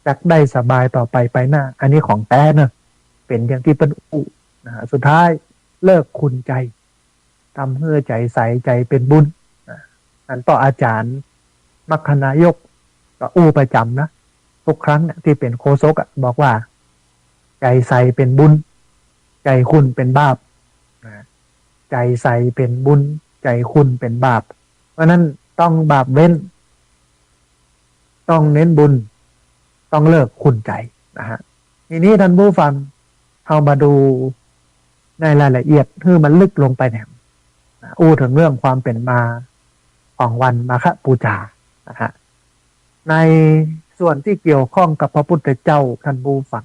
จักได้สบายต่อไปไปหน้า อันนี้ของแต๊เนอะ เป๋นอย่างตี้เปิ้นอู้นะฮะ สุดท้ายเลิกขุ่นใจ๋ ทำหื้อใจ๋ใสใจ๋เป๋นบุญนะ อันป้ออาจ๋ารย์มัคคณายกก็อู้ประจ๋ำนะ กู้ครั้งเนี่ยตี้เป๋นโฆษกอะ บอกว่า ใจ๋ใสเป๋นบุญ ใจ๋ขุ่นเป๋นบาปนะ ใจ๋ใสเป๋นบุญ ใจ๋ขุ่นเป๋นบาป เพราะฉะนั้นต้องบาปเว้น ต้องเน้นบุญ ต้องเลิกขุ่นใจ๋นะฮะ ทีนี้ท่านผู้ฟัง เฮามาดูในรายละเอียดหื้อมันลึกลงไปแหมนะ อู้เถิงเรื่องความเป๋นมาของวันมาฆบูชานะฮะ ในส่วนตี้เกี่ยวข้องกับพระพุทธเจ้า ท่านผู้ฟัง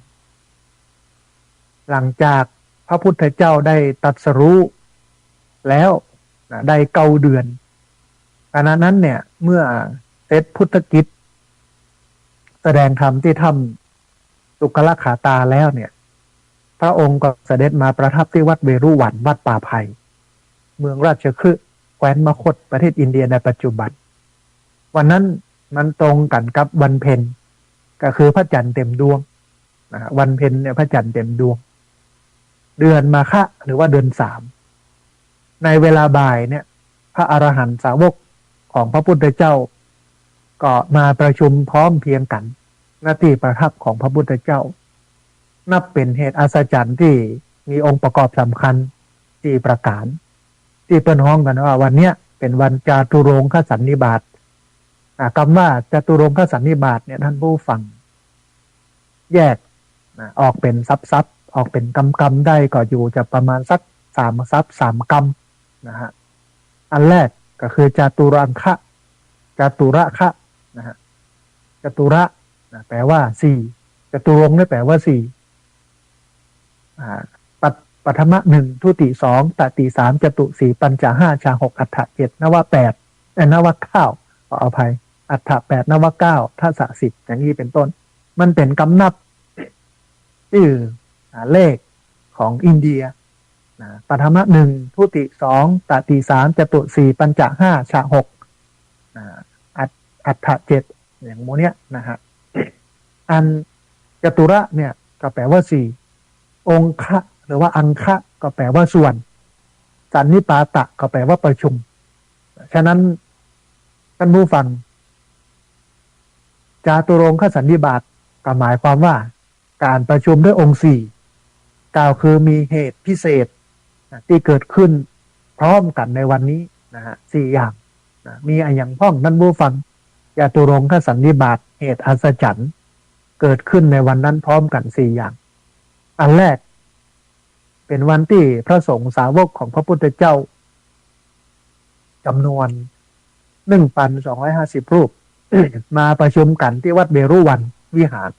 หลังจากพระพุทธเจ้าได้ตรัสรู้แล้วนะ ได้เก้าเดือน ขณะนั้นเนี่ย เมื่อเสร็จพุทธกิจ แสดงธรรมตี้ถ้ำสุกรคาตาแล้วเนี่ย พระองค์ก็เสด็จมาประทับตี้วัดเวฬุวัน วัดป่าไผ่ เมืองราชคฤห์ แคว้นมคธ ประเทศอินเดียในปัจจุบัน วันนั้นมันตรงกั๋นกับวันเพ็ญ ก็คือพระจันทร์เต็มดวงนะฮะ วันเพ็ญเนี่ยพระจันทร์เต็มดวง เดือนมาฆะ หรือว่าเดือนสาม ในเวลาบ่ายเนี่ย พระอรหันตสาวกของพระพุทธเจ้า ก็มาประชุมพร้อมเพรียงกั๋น ณ ตี้ประทับของพระพุทธเจ้า นับเป๋นเหตุอัศจรรย์ตี้มีองค์ประกอบสำคัญสี่ประก๋าน ตี้เปิ้นฮ้องกั๋นว่าวันเนี้ยเป๋นวันจาตุรงคสันนิบาต อ่า กำว่าจาตุรงคสันนิบาตเนี่ย ท่านผู้ฟัง แยกนะ ออกเป๋นสับๆ ออกเป๋นกำๆ ได้ก็อยู่จะประมาณสักสามสับสามกำนะฮะ อันแรกก็คือจาตุรังคะ จาตุระคะนะฮะ จาตุระนะ แปลว่าสี่ จาตุรงค์เนี่ยแปลว่าสี่ อ่า ปัท- ปัทมะหนึ่ง ทุติสอง ตติสาม จตุสี่ ปัญจะห้า ชาหก อัฏฐะเจ็ด นวะแปด เอ้ย นวะเก้า ขออภัย อัฏฐะแปด นวะเก้า ทสะสิบ อย่างนี้เป็นต้น มันเป๋นกำนับ ตี้ อ่า เลขของอินเดียนะ ปัทมะหนึ่ง ทุติสอง ตติสาม จตุสี่ ปัญจะห้า ชาหก อ่า อัฏ- อัฏฐะเจ็ด อย่างหมู่เนี้ยนะฮะ อันจตุระเนี่ยก็แปลว่าสี่ องคะ หรือว่าอังคะก็แปลว่าส่วน สันนิปาตะก็แปลว่าประชุม ฉะนั้นท่านผู้ฟัง จาตุรงคสันนิบาตก็หมายความว่า ก๋านประชุมด้วยองค์สี่ กล่าวคือมีเหตุพิเศษนะ ตี้เกิดขึ้นพร้อมกั๋นในวันนี้นะฮะ สี่อย่างนะ มีอะหยังพ่องท่านผู้ฟัง จาตุรงคสันนิบาต เหตุอัศจรรย์ เกิดขึ้นในวันนั้นพร้อมกั๋นสี่อย่าง อันแรก เป๋นวันตี้พระสงฆ์สาวกของพระพุทธเจ้าจ๋ำนวน หนึ่งพันสองร้อยห้าสิบ รูป มาประชุมกั๋นตี้วัดเวฬุวันวิหาร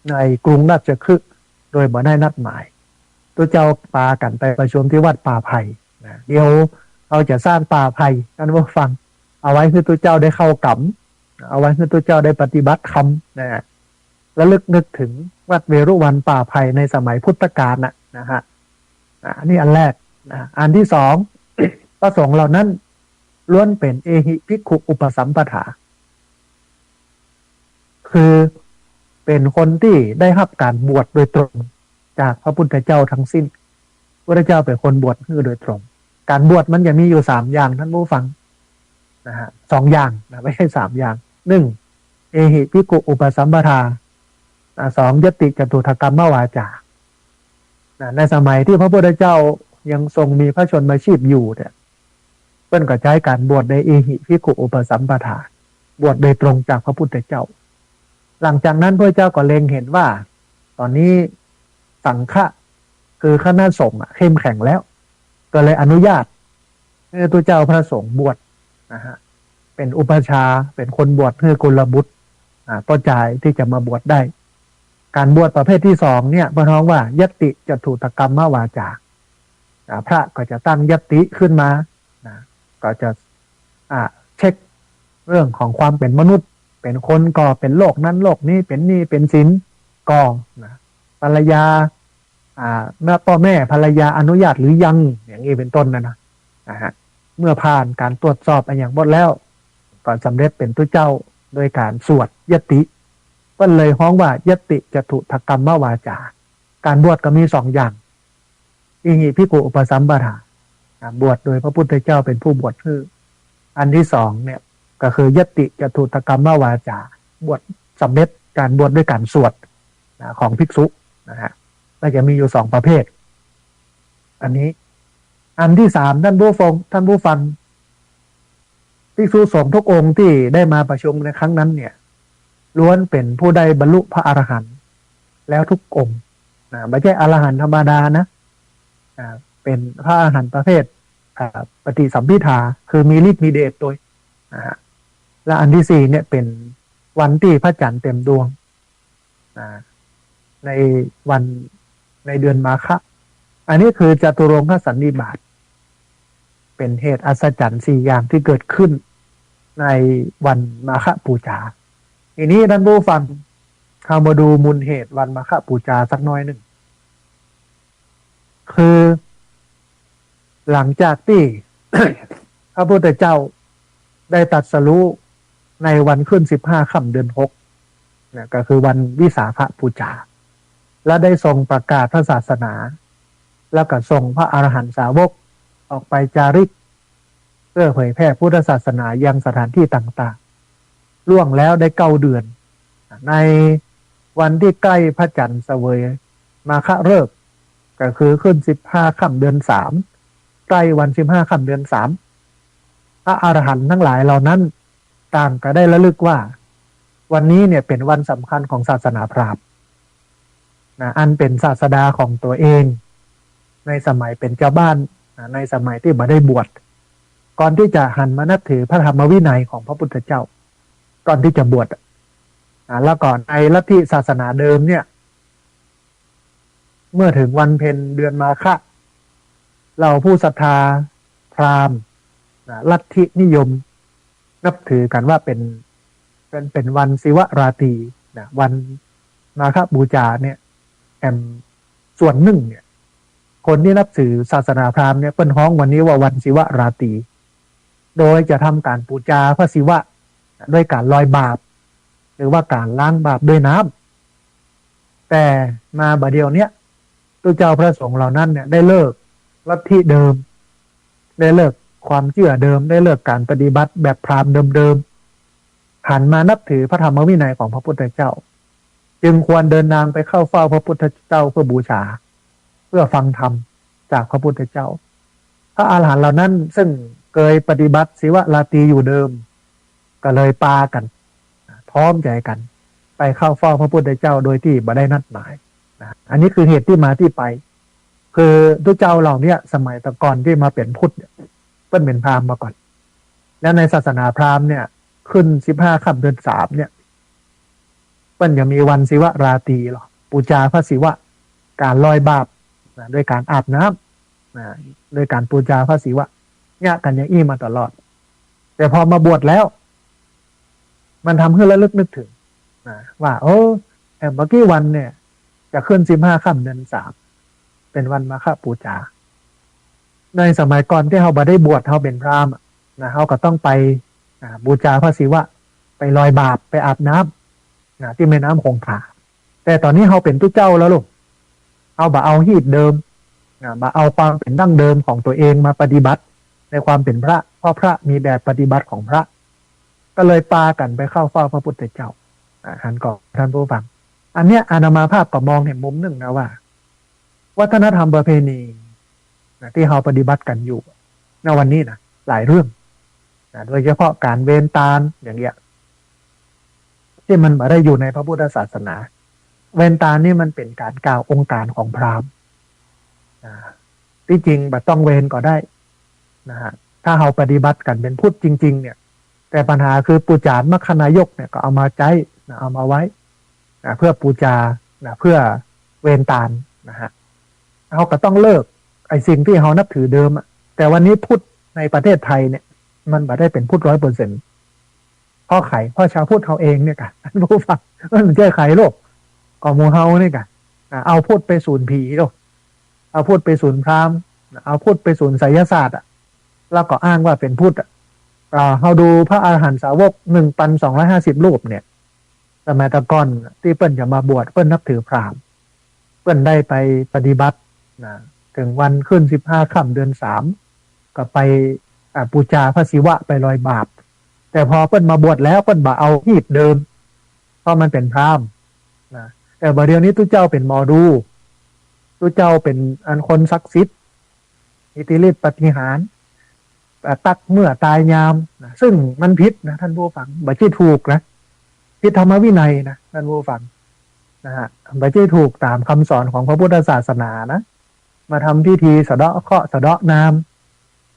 ในกรุงราชคฤห์โดยบ่ได้นัดหมาย ตุ๊เจ้าปากั๋นไปประชุมตี้วัดป่าไผ่นะ เดี๋ยวเขาจะสร้างป่าไผ่ ต้านผู้ฟัง เอาไว้หื้อตุ๊เจ้าได้เข้ากรรม เอาไว้หื้อตุ๊เจ้าได้ปฏิบัติธรรมนะ ระลึกนึกถึงวัดเวรุวันป่าไผ่ในสมัยพุทธกาลน่ะนะฮะ อ่ะ อันนี้อันแรกนะ อันตี้สอง พระสงฆ์เหล่านั้นล้วนเป๋นเอหิภิกขุอุปสัมปทา คือเป๋นคนตี้ได้ฮับก๋านบวชโดยตรงจากพระพุทธเจ้าทั้งสิ้น พุทธเจ้าเป๋นคนบวชหื้อโดยตรง ก๋านบวชมันจะมีอยู่สามอย่าง ต้านผู้ฟัง นะฮะ สองอย่างนะ ไม่ใช่สามอย่าง หนึ่ง เอหิภิกขุอุปสัมปทา นะ สอง ยัตติจตุตถกรรมวาจา นะ ในสมัยตี้พระพุทธเจ้ายังทรงมีพระชนมาชีพอยู่เนี่ย เปิ้นก็ใจ๊ก๋านบวชในเอหิภิกขุอุปสัมปทา บวชโดยตรงจากพระพุทธเจ้า หลังจากนั้นพระเจ้าก็เล็งเห็นว่า ต๋อนนี้สังฆะ คือคณะสงฆ์อะ เข้มแข็งแล้ว ก็เลยอนุญาตหื้อตุ๊เจ้าพระสงฆ์บวชนะฮะ เป๋นอุปัชฌาย์ เป๋นคนบวชหื้อกุลบุตร อ่า ก็จายตี้จะมาบวชได้ ก๋านบวชประเภทตี้สองเนี่ย เปิ้นฮ้องว่า ยัตติจตุตถกรรมวาจา อ่า พระก็จะตั้งยัตติขึ้นมานะ ก็จะ อ่า เช็คเรื่องของความเป๋นมนุษย์ เป๋นคนก็เป๋นโรคนั้นโรคนี้ เป๋นหนี้เป๋นสิน ก็นะ ภรรยา อ่า แม่ ป้อแม่ภรรยาอนุญาตหรือยัง อย่างนี้เป๋นต้นนะนะ นะฮะ เมื่อผ่านก๋านตรวจสอบอะหยังหมดแล้ว ก็สำเร็จเป๋นตุ๊เจ้าโดยก๋านสวดยัตติ เปิ้นเลยฮ้องว่ายัตติจตุตถกรรมวาจา ก๋านบวชก็มีสองอย่าง เอหิภิกขุอุปสัมปทา อ่า บวชโดยพระพุทธเจ้าเป๋นผู้บวชหื้อ อันตี้สองเนี่ยก็คือยัตติจตุตถกรรมวาจา บวชสำเร็จก๋านบวชด้วยก๋านสวดนะ ของภิกษุนะฮะ ก็จะมีอยู่สองประเภท อันนี้ อันตี้สาม ต้านผู้ฟัง ต้านผู้ฟัง ภิกษุสงฆ์ทุกองค์ตี้ได้มาประชุมในครั้งนั้นเนี่ย ล้วนเป๋นผู้ได้บรรลุพระอรหันต์แล้วทุกองค์นะ ไม่ใช่อรหันต์ธรรมดานะ อ่า เป๋นพระอรหันต์ประเภท อ่า ปฏิสัมภิทา คือมีฤทธิ์มีเดชโดยนะฮะ และอันตี้สี่เนี่ยเป๋นวันตี้พระจันทร์เต็มดวง อ่า ในวัน ในเดือนมาฆะ อันนี้คือจตุรงคสันนิบาต เป๋นเหตุอัศจรรย์สี่อย่างตี้เกิดขึ้นในวันมาฆปูจา ทีนี้ต้านผู้ฟัง เฮามาดูมูลเหตุวันมาฆปูจาสักน้อยนึ่ง คือ หลังจากตี้ พระพุทธเจ้าได้ตรัสรู้ในวันขึ้นสิบห้าค่ำเดือนหกนะ ก็คือวันวิสาขปูจา และได้ทรงประกาศพระศาสนา แล้วก็ส่งพระอรหันตสาวกออกไปจาริก เพื่อเผยแผ่พุทธศาสนายังสถานที่ต่างๆ ล่วงแล้วได้เก้าเดือน ในวันตี้ใก้พระจันทร์เสวยมาฆฤกษ์ ก็คือขึ้นสิบห้าค่ำเดือนสาม ใก้วันสิบห้าค่ำเดือนสาม พระอรหันต์ทั้งหลายเหล่านั้นต่างก็ได้ระลึกว่า วันนี้เนี่ยเป๋นวันสำคัญของศาสนาพราหมณ์นะ อันเป๋นศาสดาของตั๋วเอง ในสมัยเป๋นจาวบ้านนะ ในสมัยตี้บ่ได้บวช ก่อนตี้จะหันมานับถือพระธรรมวินัยของพระพุทธเจ้า ก่อนตี้จะบวชอะ อ่า แล้วก็ในลัทธิศาสนาเดิมเนี่ย เมื่อเถิงวันเพ็ญเดือนมาฆะ เหล่าผู้ศรัทธาพราหมณ์นะ ลัทธินิยมนับถือกั๋นว่าเป๋น เป๋น เป๋นวันศิวราตรีนะ วันมาฆปูจาเนี่ย แอม ส่วนนึ่งเนี่ย คนตี้นับถือศาสนาพราหมณ์เนี่ย เปิ้นฮ้องวันนี้ว่าวันศิวราตรี โดยจะทำก๋านปูจาพระศิวะ ด้วยก๋านลอยบาป หรือว่าก๋านล้างบาปด้วยน้ำ แต่มาบ่าเดี่ยวเนี้ย ตุ๊เจ้าพระสงฆ์เหล่านั้นเนี่ย ได้เลิกลัทธิเดิม ได้เลิกความเจื้อเดิม ได้เลิกก๋านปฏิบัติแบบพราหมณ์เดิมๆ หันมานับถือพระธรรมวินัยของพระพุทธเจ้า จึงควรเดินทางไปเข้าเฝ้าพระพุทธเจ้าเพื่อบูชา เพื่อฟังธรรมจากพระพุทธเจ้า พระอรหันต์เหล่านั้นซึ่งเกยปฏิบัติศิวราตรีอยู่เดิม ก็เลยปากั๋น พร้อมใจ๋กั๋น ไปเข้าเฝ้าพระพุทธเจ้าโดยตี้บ่ได้นัดหมายนะ อันนี้คือเหตุตี้มาตี้ไป คือตุ๊เจ้าเหล่าเนี้ย สมัยแต่ก่อนตี้มาเป๋นพุทธเนี่ย เปิ้นเป๋นพราหมณ์มาก่อน แล้วในศาสนาพราหมณ์เนี่ย ขึ้นสิบห้าค่ำเดือนสามเนี่ย ปิ้นจะมีวันศิวราตรีลอ ปู๋จาพระศิวะ ก๋านลอยบาป นะ โดยก๋านอาบน้ำ นะ โดยก๋านปู๋จาพระศิวะ เยียะกั๋นอย่างอี้มาตลอด แต่พอมาบวชแล้ว มันทำหื้อระลึกนึกเถิง นะ ว่า โอ้ แหมบ่ากี่วันเนี่ย จะขึ้นสิบห้าค่ำเดือนสาม เป๋นวันมาฆปู๋จา ในสมัยก่อนตี้เฮาบ่ได้บวช เฮาเป๋นพราหมณ์อะ นะ เฮาก็ต้องไป อ่า ปู๋จาพระศิวะ ไปลอยบาป ไปอาบน้ำ นะ ตี้แม่น้ำคงคา แต่ต๋อนนี้เฮาเป๋นตุ๊เจ้าแล้วลูก เฮาบ่เอาฮีตเดิม นะ บ่เอาความเป๋นดั้งเดิมของตั๋วเองมาปฏิบัติในความเป๋นพระ เพราะพระมีแบบปฏิบัติของพระ ก็เลยปากั๋นไปเข้าเฝ้าพระพุทธเจ้า อ่า หันก่อท่านผู้ฟัง อันเนี้ยอาตมาภาพก็มองเห็นมุมนึ่งนะว่า วัฒนธรรมประเพณี นะ ตี้เฮาปฏิบัติกั๋นอยู่ ณ วันนี้นะ หลายเรื่อง นะ โดยเฉพาะก๋านเวนตานอย่างเงี้ย ตี้มันบ่ได้อยู่ในพระพุทธศาสนา เวนตานนี่มันเป๋นก๋านกล่าวองค์ก๋านของพราหมณ์ นะ ตี้จริงบ่ต้องเวนก็ได้ นะฮะ ถ้าเฮาปฏิบัติกั๋นเป๋นพุทธจริงๆ เนี่ย แต่ปัญหาคือปู่จ๋ารมัคคณายกเนี่ยก็เอามาใจ๊นะ เอามาไว้นะ เพื่อปู๋จานะ เพื่อเวนตานนะฮะ เฮาก็ต้องเลิกไอ้สิ่งตี้เฮานับถือเดิมอะ แต่วันนี้พุทธในประเทศไทยเนี่ย มันบ่ได้เป๋นพุทธร้อยเปอร์เซ็นต์ เพราะใผ เพราะชาวพุทธเฮาเองเนี่ยก่ะ ท่านผู้ฟัง มันบ่ใจ้ใผโลก ก็หมู่เฮาเนี่ยก่ะ อ่ะ เอาพุทธไปสูนผีโลก เอาพุทธไปสูนพราหมณ์ เอาพุทธไปสูนไสยศาสตร์อะ แล้วก็อ้างว่าเป๋นพุทธอะ อ่า เฮาดูพระอรหันตสาวก หนึ่งพันสองร้อยห้าสิบ รูปเนี่ย สมัยแต่ก่อนตี้เปิ้นจะมาบวช เปิ้นนับถือพราหมณ์ เปิ้นได้ไปปฏิบัตินะ เถิงวันขึ้นสิบห้าค่ำเดือนสาม ก็ไป อ่า ปู๋จาพระศิวะ ไปลอยบาป แต่พอเปิ้นมาบวชแล้ว เปิ้นบ่เอาฮีตเดิม เพราะมันเป๋นพราหมณ์นะ แต่บ่าเดี่ยวนี้ตุ๊เจ้าเป๋นหมอดู ตุ๊เจ้าเป๋นอันคนศักดิ์สิทธิ์ อิทธิฤทธิ์ปาฏิหาริย์ อ่า ตั๊กเมื่อตายยามนะ ซึ่งมันผิดนะท่านผู้ฟัง บ่ใจ้ถูกนะ ผิดธรรมวินัยนะท่านผู้ฟัง นะฮะ บ่ใจ้ถูกต๋ามกำสอนของพระพุทธศาสนานะ มาทำพิธีสะเดาะเคราะห์สะเดาะนาม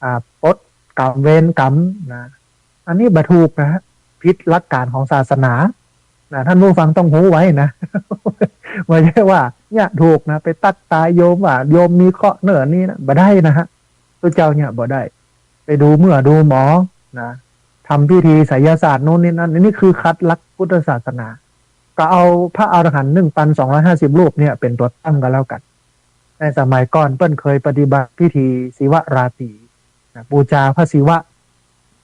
อ่า ปลดกรรมเวรกรรมนะ อันนี้บ่ถูกนะฮะ ผิดหลักก๋านของศาสนานะ ท่านผู้ฟังต้องฮู้ไว้นะ บ่ใจ้ว่าเนี่ยถูกนะ ไปตั๊กตายโยมว่าโยมมีเคราะห์เน่อนี้นะ บ่ได้นะฮะ ตุ๊เจ้าเนี่ยบ่ได้ ไปดูเมื่อดูหมอนะ ทำพิธีไสยศาสตร์โน่นนี่นั่น นี่คือขัดหลักพุทธศาสนา ก็เอาพระอรหันต์ หนึ่งพันสองร้อยห้าสิบ รูปเนี่ยเป๋นตั๋วตั้งก็แล้วกั๋น ในสมัยก่อนเปิ้นเคยปฏิบัติพิธีศิวราตรีนะ ปู๋จาพระศิวะ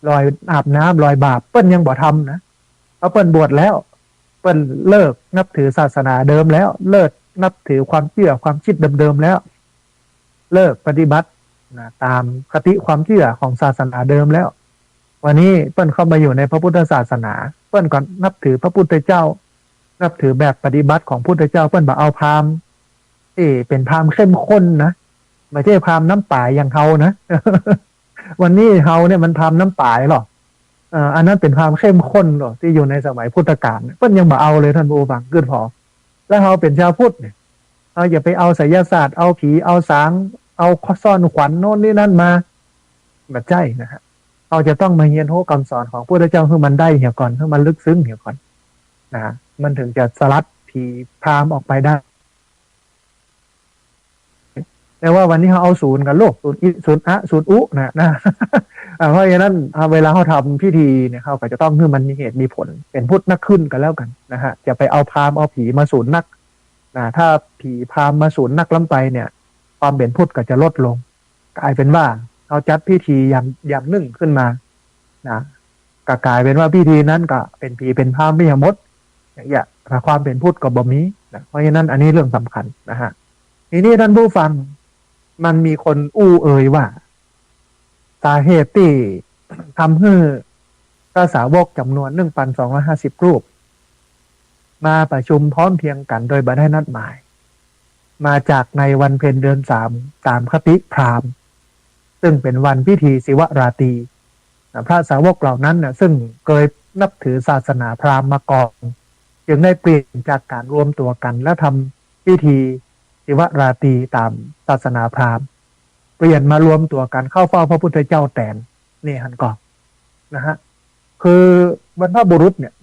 ลอย อาบน้ำลอยบาป เปิ้นยังบ่ทำนะ เพราะเปิ้นบวชแล้ว เปิ้นเลิกนับถือศาสนาเดิมแล้ว เลิกนับถือความเจื้อความกึ๊ดเดิมๆ แล้ว เลิกปฏิบัตินะ ต๋ามคติความเจื้อของศาสนาเดิมแล้ว วันนี้เปิ้นเข้ามาอยู่ในพระพุทธศาสนา เปิ้นก็นับถือพระพุทธเจ้า นับถือแบบปฏิบัติของพุทธเจ้า เปิ้นบ่เอาพราหมณ์ตี้เป๋นพราหมณ์เข้มข้นนะ บ่ใจ้พราหมณ์น้ำป๋ายอย่างเฮานะ วันนี้เฮาเนี่ยมันพราหมณ์น้ำป๋ายลอ เอ่อ อันนั้นเป๋นพราหมณ์เข้มข้นลอ ตี้อยู่ในสมัยพุทธกาล เปิ้นยังบ่เอาเลยท่านผู้ฟัง กึ๊ดผ่อ แล้วเฮาเป๋นชาวพุทธเนี่ย เฮาอย่าไปเอาไสยศาสตร์ เอาผี เอาสาง เอาซ่อนขวัญโน่นนี่นั่นมา บ่ใจ้นะฮะ เฮาจะต้องมาเฮียนฮู้กำสอนของพุทธเจ้าหื้อมันได้เหียก่อน หื้อมันลึกซึ้งเหียก่อนนะ มันเถิงจะสลัดผีพราหมณ์ออกไปได้ แต่ว่าวันนี้เฮาเอาสูนกั๋นโลก สูนอิ สูนอะ สูนอุนะ นะ อ่า เพราะฉะนั้น อ่า เวลาเฮาทำพิธีเนี่ย เฮาก็จะต้องหื้อมันมีเหตุมีผล เป๋นพุทธนักขึ้นก็แล้วกั๋นนะฮะ จะไปเอาพราหมณ์เอาผีมาสูนนักนะ ถ้าผีพราหมณ์มาสูนนักล้ำไปเนี่ย ความเป๋นพุทธก็จะลดลง ก๋ายเป๋นว่าเฮาจัดพิธีอย่าง อย่างนึ่งขึ้นมานะ ก็ก๋ายเป๋นว่าพิธีนั้นก็เป๋นผีเป๋นพราหมณ์ไปหมด อย่างเงี้ย ความเป๋นพุทธก็บ่มีนะ เพราะฉะนั้นอันนี้เรื่องสำคัญนะฮะ ทีนี้ท่านผู้ฟัง มันมีคนอู้เอ่ยว่า สาเหตุตี้ทำหื้อพระสาวกจ๋ำนวน หนึ่งพันสองร้อยห้าสิบ รูป มาประชุมพร้อมเพรียงกั๋นโดยบ่ได้นัดหมาย มาจากในวันเพ็ญเดือนสาม ต๋ามคติพราหมณ์ ซึ่งเป๋นวันพิธีศิวราตรีนะ พระสาวกเหล่านั้นนะ ซึ่งเกยนับถือศาสนาพราหมณ์มาก่อน จึงได้เปลี่ยนจากก๋านรวมตั๋วกั๋นแล้วทำพิธีศิวราตรีต๋ามศาสนาพราหมณ์ เปลี่ยนมารวมตั๋วกั๋นเข้าเฝ้าพระพุทธเจ้าแตน นี่หันก่อนะฮะ คือบรรพบุรุษเนี่ย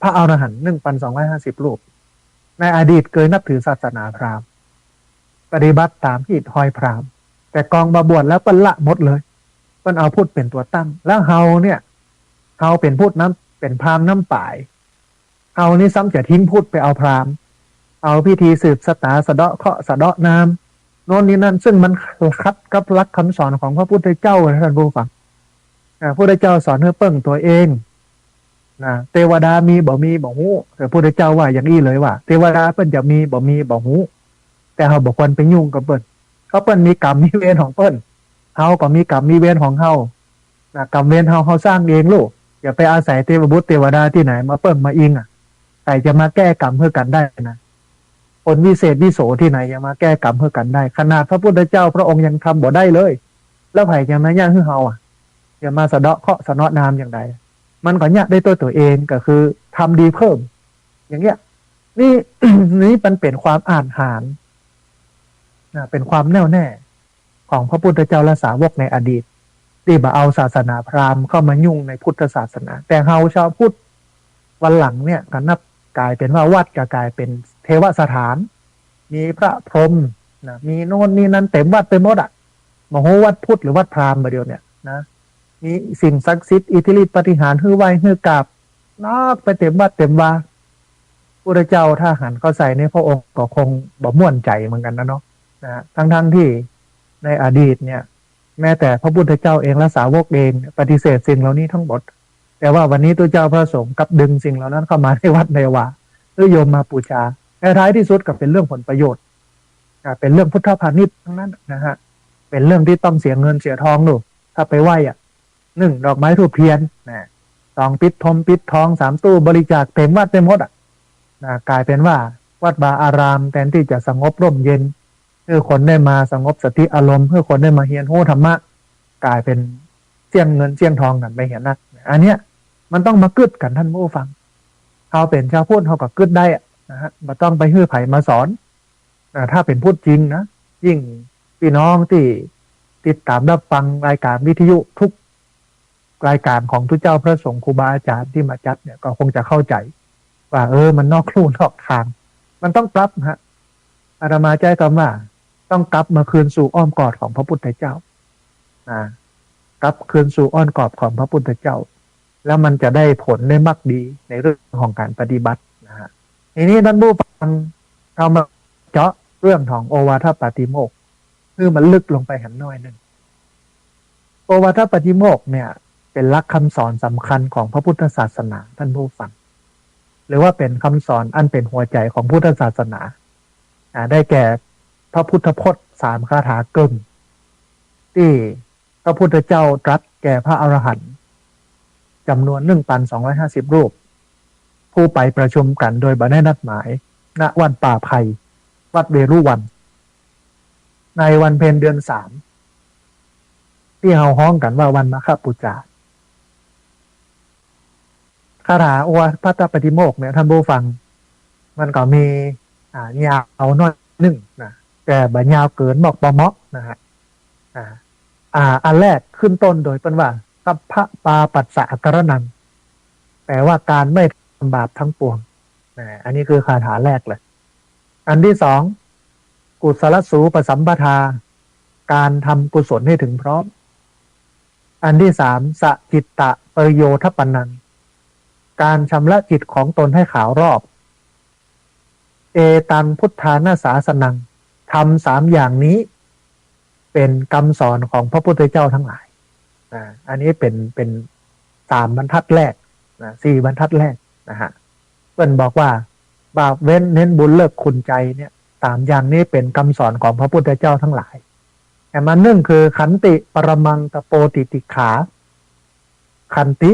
พระอรหันต์ หนึ่งพันสองร้อยห้าสิบ รูป ในอดีตเกยนับถือศาสนาพราหมณ์ ปฏิบัติต๋ามฮีตฮอยพราหมณ์ แต่กองบ่าบวชแล้วเปิ้นละหมดเลย เปิ้นเอาพุทธเป๋นตั๋วตั้ง แล้วเฮาเนี่ย เฮาเป๋นพุทธนำ เป๋นพราหมณ์นำป๋าย เฮานี่ซ้ำจะทิ้งพุทธไปเอาพราหมณ์ เอาพิธีสืบชะตา สะเดาะเคราะห์ สะเดาะน้ำ โน่นนี่นั่น ซึ่งมันขัดกับหลักกำสอนของพระพุทธเจ้านะท่านผู้ฟัง อ่า พุทธเจ้าสอนหื้อเปิ้งตั๋วเอง นะ เตวดามีบ่มีบ่ฮู้ แต่พุทธเจ้าว่าอย่างอี้เลยว่า เตวดาเปิ้นจะมีบ่มีบ่ฮู้ แต่เฮาบ่ควรไปยุ่งกับเปิ้น เพราะเปิ้นมีกรรมมีเวรของเปิ้น เฮาก็มีกรรมมีเวรของเฮา นะ กรรมเวรเฮา เฮาสร้างเองลูก อย่าไปอาศัยเตวบุตรเตวดาตี้ไหนมาเปิ้งมาอิงอะ ใผจะมาแก้กรรมหื้อกั๋นได้นะ คนวิเศษวิโสตี้ไหนจะมาแก้กรรมหื้อกั๋นได้ ขนาดพระพุทธเจ้าพระองค์ยังทำบ่ได้เลย แล้วใผจะมาเยียะหื้อเฮาอะ จะมาสะเดาะเคราะห์สะเดาะน้ำอย่างใด มันก็เยียะได้ตวยตั๋วเอง ก็คือทำดีเพิ่ม อย่างเงี้ย นี่ นี่มันเป๋นความอาจหาญ นะ เป๋นความแน่วแน่ของพระพุทธเจ้าและสาวกในอดีต ตี้บ่เอาศาสนาพราหมณ์เข้ามายุ่งในพุทธศาสนา แต่เฮาชาวพุทธวันหลังเนี่ยก็นับก๋ายเป๋นว่าวัดก็ก๋ายเป๋นเทวสถาน มีพระพรหมนะ มีโน่นนี่นั่นเต็มวัดไปหมดอะ บ่ฮู้วัดพุทธหรือวัดพราหมณ์บ่าเดี่ยวเนี่ยนะ มีสิ่งศักดิ์สิทธิ์ อิทธิฤทธิ์ปาฏิหาริย์ หื้อไหว้หื้อกราบ นักไปเต็มวัดเต็มวา พุทธเจ้าถ้าหันเข้าใส่นี่ พระองค์ก็คงบ่ม่วนใจ๋เหมือนกั๋นนะเนาะ นะฮะ ทั้งๆ ตี้ในอดีตเนี่ย แม้แต่พระพุทธเจ้าเองและสาวกเองเนี่ยปฏิเสธสิ่งเหล่านี้ทั้งหมด แต่ว่าวันนี้ตุ๊เจ้าพระสงฆ์กลับดึงสิ่งเหล่านั้นเข้ามาในวัดในวา เพื่อโยมมาปู๋จา ในท้ายตี้สุดก็เป๋นเรื่องผลประโยชน์ อ่า เป๋นเรื่องพุทธพาณิชย์ตังนั้นนะฮะ เป๋นเรื่องตี้ต้องเสียเงินเสียทองลูก ถ้าไปไหว้อะ นึ่ง ดอกไม้ธูปเตียนนะ สอง ปิดทมปิดทอง สาม ตู้บริจาคเต็มวัดไปหมดอะ นะ ก๋ายเป๋นว่าวัดวาอารามแตนตี้จะสงบร่มเย็น หื้อคนได้มาสงบสติอารมณ์ หื้อคนได้มาเฮียนฮู้ธรรมะ ก๋ายเป๋นเสี้ยงเงินเสี้ยงทองกั๋นไปเหียนัก อันเนี้ยมันต้องมากึ๊ดกั๋นท่านผู้ฟัง เฮาเป๋นชาวพุทธเฮาก็กึ๊ดได้อะนะฮะ บ่ต้องไปหื้อใผมาสอน นะ ถ้าเป๋นพุทธจริงนะ ยิ่งปี้น้องตี้ติดต๋ามรับฟังรายก๋านวิทยุทุกรายก๋านของตุ๊เจ้าพระสงฆ์ครูบาอาจ๋ารย์ตี้มาจัดเนี่ย ก็คงจะเข้าใจ๋ว่า เออ มันนอกลู่นอกตาง มันต้องกลับฮะ อาตมาใจ๊กำว่าต้องกลับมาคืนสู่อ้อมกอดของพระพุทธเจ้า นะ กลับคืนสู่อ้อมกอดของพระพุทธเจ้า แล้วมันจะได้ผลได้มรรคดีในเรื่องของก๋านปฏิบัตินะฮะ ทีนี้ท่านผู้ฟัง เฮามาเจาะเรื่องของโอวาทปาติโมกข์ หื้อมันลึกลงไปแหมน้อยนึ่ง โอวาทปาติโมกข์เนี่ยเป๋นหลักกำสอนสำคัญของพระพุทธศาสนาท่านผู้ฟัง หรือว่าเป๋นกำสอนอันเป๋นหัวใจ๋ของพุทธศาสนา อ่า ได้แก่พระพุทธพจน์สามคาถาเกิ่ง ตี้พระพุทธเจ้าตรัสแก่พระอรหันต์จ๋ำนวน หนึ่งพันสองร้อยห้าสิบ รูป ผู้ไปประชุมกั๋นโดยบ่ได้นัดหมาย ณ วัดป่าไผ่ วัดเวฬุวัณ ในวันเพ็ญเดือนสาม ตี้เฮาฮ้องกั๋นว่าวันมาฆบูชา คาถาโอวาทปาติโมกข์เนี่ยท่านผู้ฟัง มันก็มี อ่า ยาวน้อยนึ่งนะ แต่บ่ยาวเกิน เหมาะปอเหมาะนะฮะ อ่า อ่า อันแรกขึ้นต้นโดยเปิ้นว่า สัพพปาปัสสะกรณัง แปลว่าก๋านไม่ทำบาปทั้งปวงนะ อันนี้คือคาถาแรกเลย อันตี้สอง กุศลสูปสัมปทา ก๋านทำกุศลให้ถึงพร้อม อันตี้สาม สจิตตะปริโยธปปนัง ก๋านชำระจิตของตนให้ขาวรอบ เอตังพุทธานาสาสนัง ธรรมสามอย่างนี้เป๋นกำสอนของพระพุทธเจ้าทั้งหลาย อ่า อันนี้เป๋น เป๋นสามบรรทัดแรกนะ สี่บรรทัดแรกนะฮะ เปิ้นบอกว่า บาปเว้น เน้นบุญ เลิกขุ่นใจเนี่ย สามอย่างนี้เป๋นกำสอนของพระพุทธเจ้าทั้งหลาย แต่มันนึ่งคือ ขันติปรมังตะโปติติขา ขันติ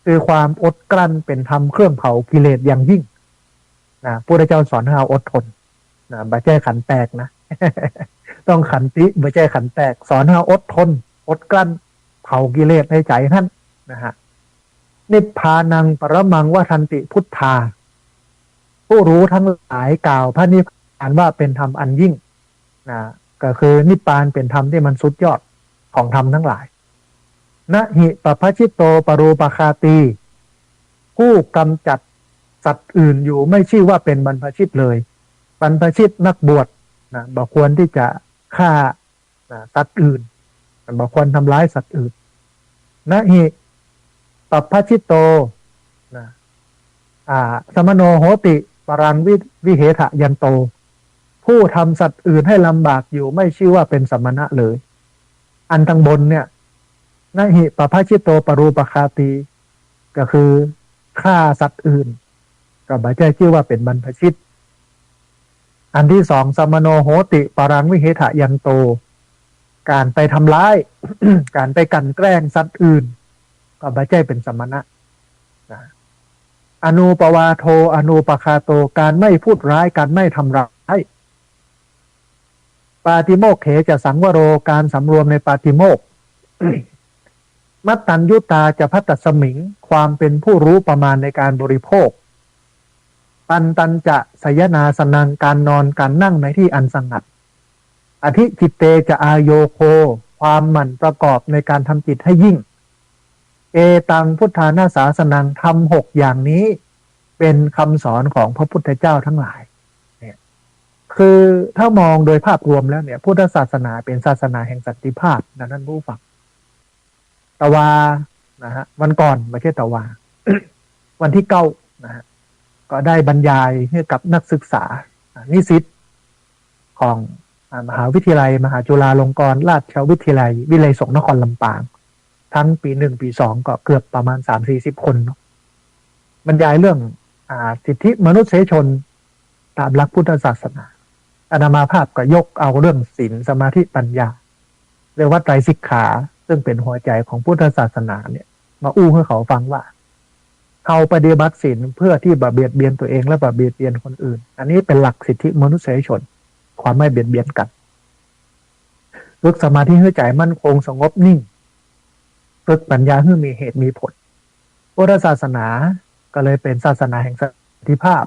คือความอดกลั้นเป๋นธรรมเครื่องเผากิเลสอย่างยิ่งนะ พุทธเจ้าสอนให้เฮาอดทนนะ บ่ใจ้ขันแตกนะ ต้องขันติ บ่ใจ้ขันแตก สอนให้เฮาอดทน อดกลั้น เผากิเลสในใจ๋หั้นนะฮะ นิพพานังปรมังวัฏฏันติพุทธา ผู้รู้ทั้งหลายกล่าวพระนิพพานว่าเป๋นธรรมอันยิ่งนะ ก็คือนิพพานเป๋นธรรมตี้มันสุดยอดของธรรมทั้งหลาย นะหิปภชิโตปรูปคาตี ผู้กำจัด สัตว์อื่นอยู่ ไม่ชื่อว่าเป็นบรรพชิตเลย บรรพชิตนักบวชนะ บ่ควรที่จะฆ่านะสัตว์อื่น บ่ควรทำร้ายสัตว์อื่น นะหิ ปัพพชิตโตนะ อ่า สมโนโหติ ปรังวิ วิเหทะยันโต ผู้ทำสัตว์อื่นให้ลำบากอยู่ ไม่ชื่อว่าเป็นสมณะเลย อันตังบนเนี่ย นะหิ ปัพพชิตโต ปรูปคาตี ก็คือฆ่าสัตว์อื่น ก็บ่ใจ้ชื่อว่าเป็นบรรพชิต อันที่สอง สมโนโหติ ปรังวิเหทะยันโต ก๋านไปทำร้าย ก๋านไปกลั่นแกล้งสัตว์อื่น ก็บ่ใจ้เป็นสมณะนะ อนูปวาโท อนูปคาโต ก๋านไม่พูดร้าย ก๋านไม่ทำร้าย ปาติโมกเขจะสังวโร ก๋านสำรวมในปาติโมกข์ มัตตัญญุตาจะภัตตัสมิง ความเป็นผู้รู้ประมาณในการบริโภค ปันตัญจะสยนาสนัง ก๋านนอนก๋านนั่งในที่อันสงัด อธิจิตเตจะอาโยโค ความหมั่นประกอบในการทำจิตให้ยิ่ง เอตังพุทธานาสาสนัง ธรรมหกอย่างนี้เป็นคำสอนของพระพุทธเจ้าทั้งหลาย เนี่ย คือถ้ามองโดยภาพรวมแล้วเนี่ย พุทธศาสนาเป็นศาสนาแห่งสันติภาพนะท่านผู้ฟัง ตะวานะฮะ วันก่อน บ่ใจ้ตะวา วันตี้เก้านะฮะ ก็ได้บรรยายหื้อกับนักศึกษา นิสิตของ อ่า มหาวิทยาลัยมหาจุฬาลงกรณราชวิทยาลัย วิทยาลัยสงฆ์นครลำปาง ทั้งปีหนึ่งปีสองก็เกือบประมาณสามสี่สิบคนเนาะ บรรยายเรื่อง อ่า สิทธิมนุษยชนตามหลักพุทธศาสนา อาตมาภาพก็ยกเอาเรื่องศีล สมาธิ ปัญญา เรียกว่าไตรสิกขา ซึ่งเป็นหัวใจของพุทธศาสนาเนี่ย มาอู้หื้อเขาฟังว่า เฮาปฏิบัติศีลเพื่อที่บ่เบียดเบียนตัวเองและบ่เบียดเบียนคนอื่น อันนี้เป็นหลักสิทธิมนุษยชน ความไม่เบียดเบียนกัน ฝึกสมาธิหื้อใจ๋มั่นคงสงบนิ่ง ฝึกปัญญาหื้อมีเหตุมีผล พุทธศาสนาก็เลยเป็นศาสนาแห่งสันติภาพ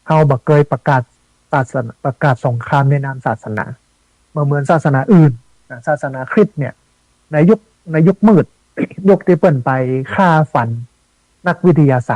เฮาบ่เกยประกาศศาสนา ประกาศสงครามในนามศาสนา บ่เหมือนศาสนาอื่นนะ ศาสนาคริสต์เนี่ย ในยุค ในยุคมืด ยุคตี้เปิ้นไปฆ่าฟันนักวิทยาศาสตร์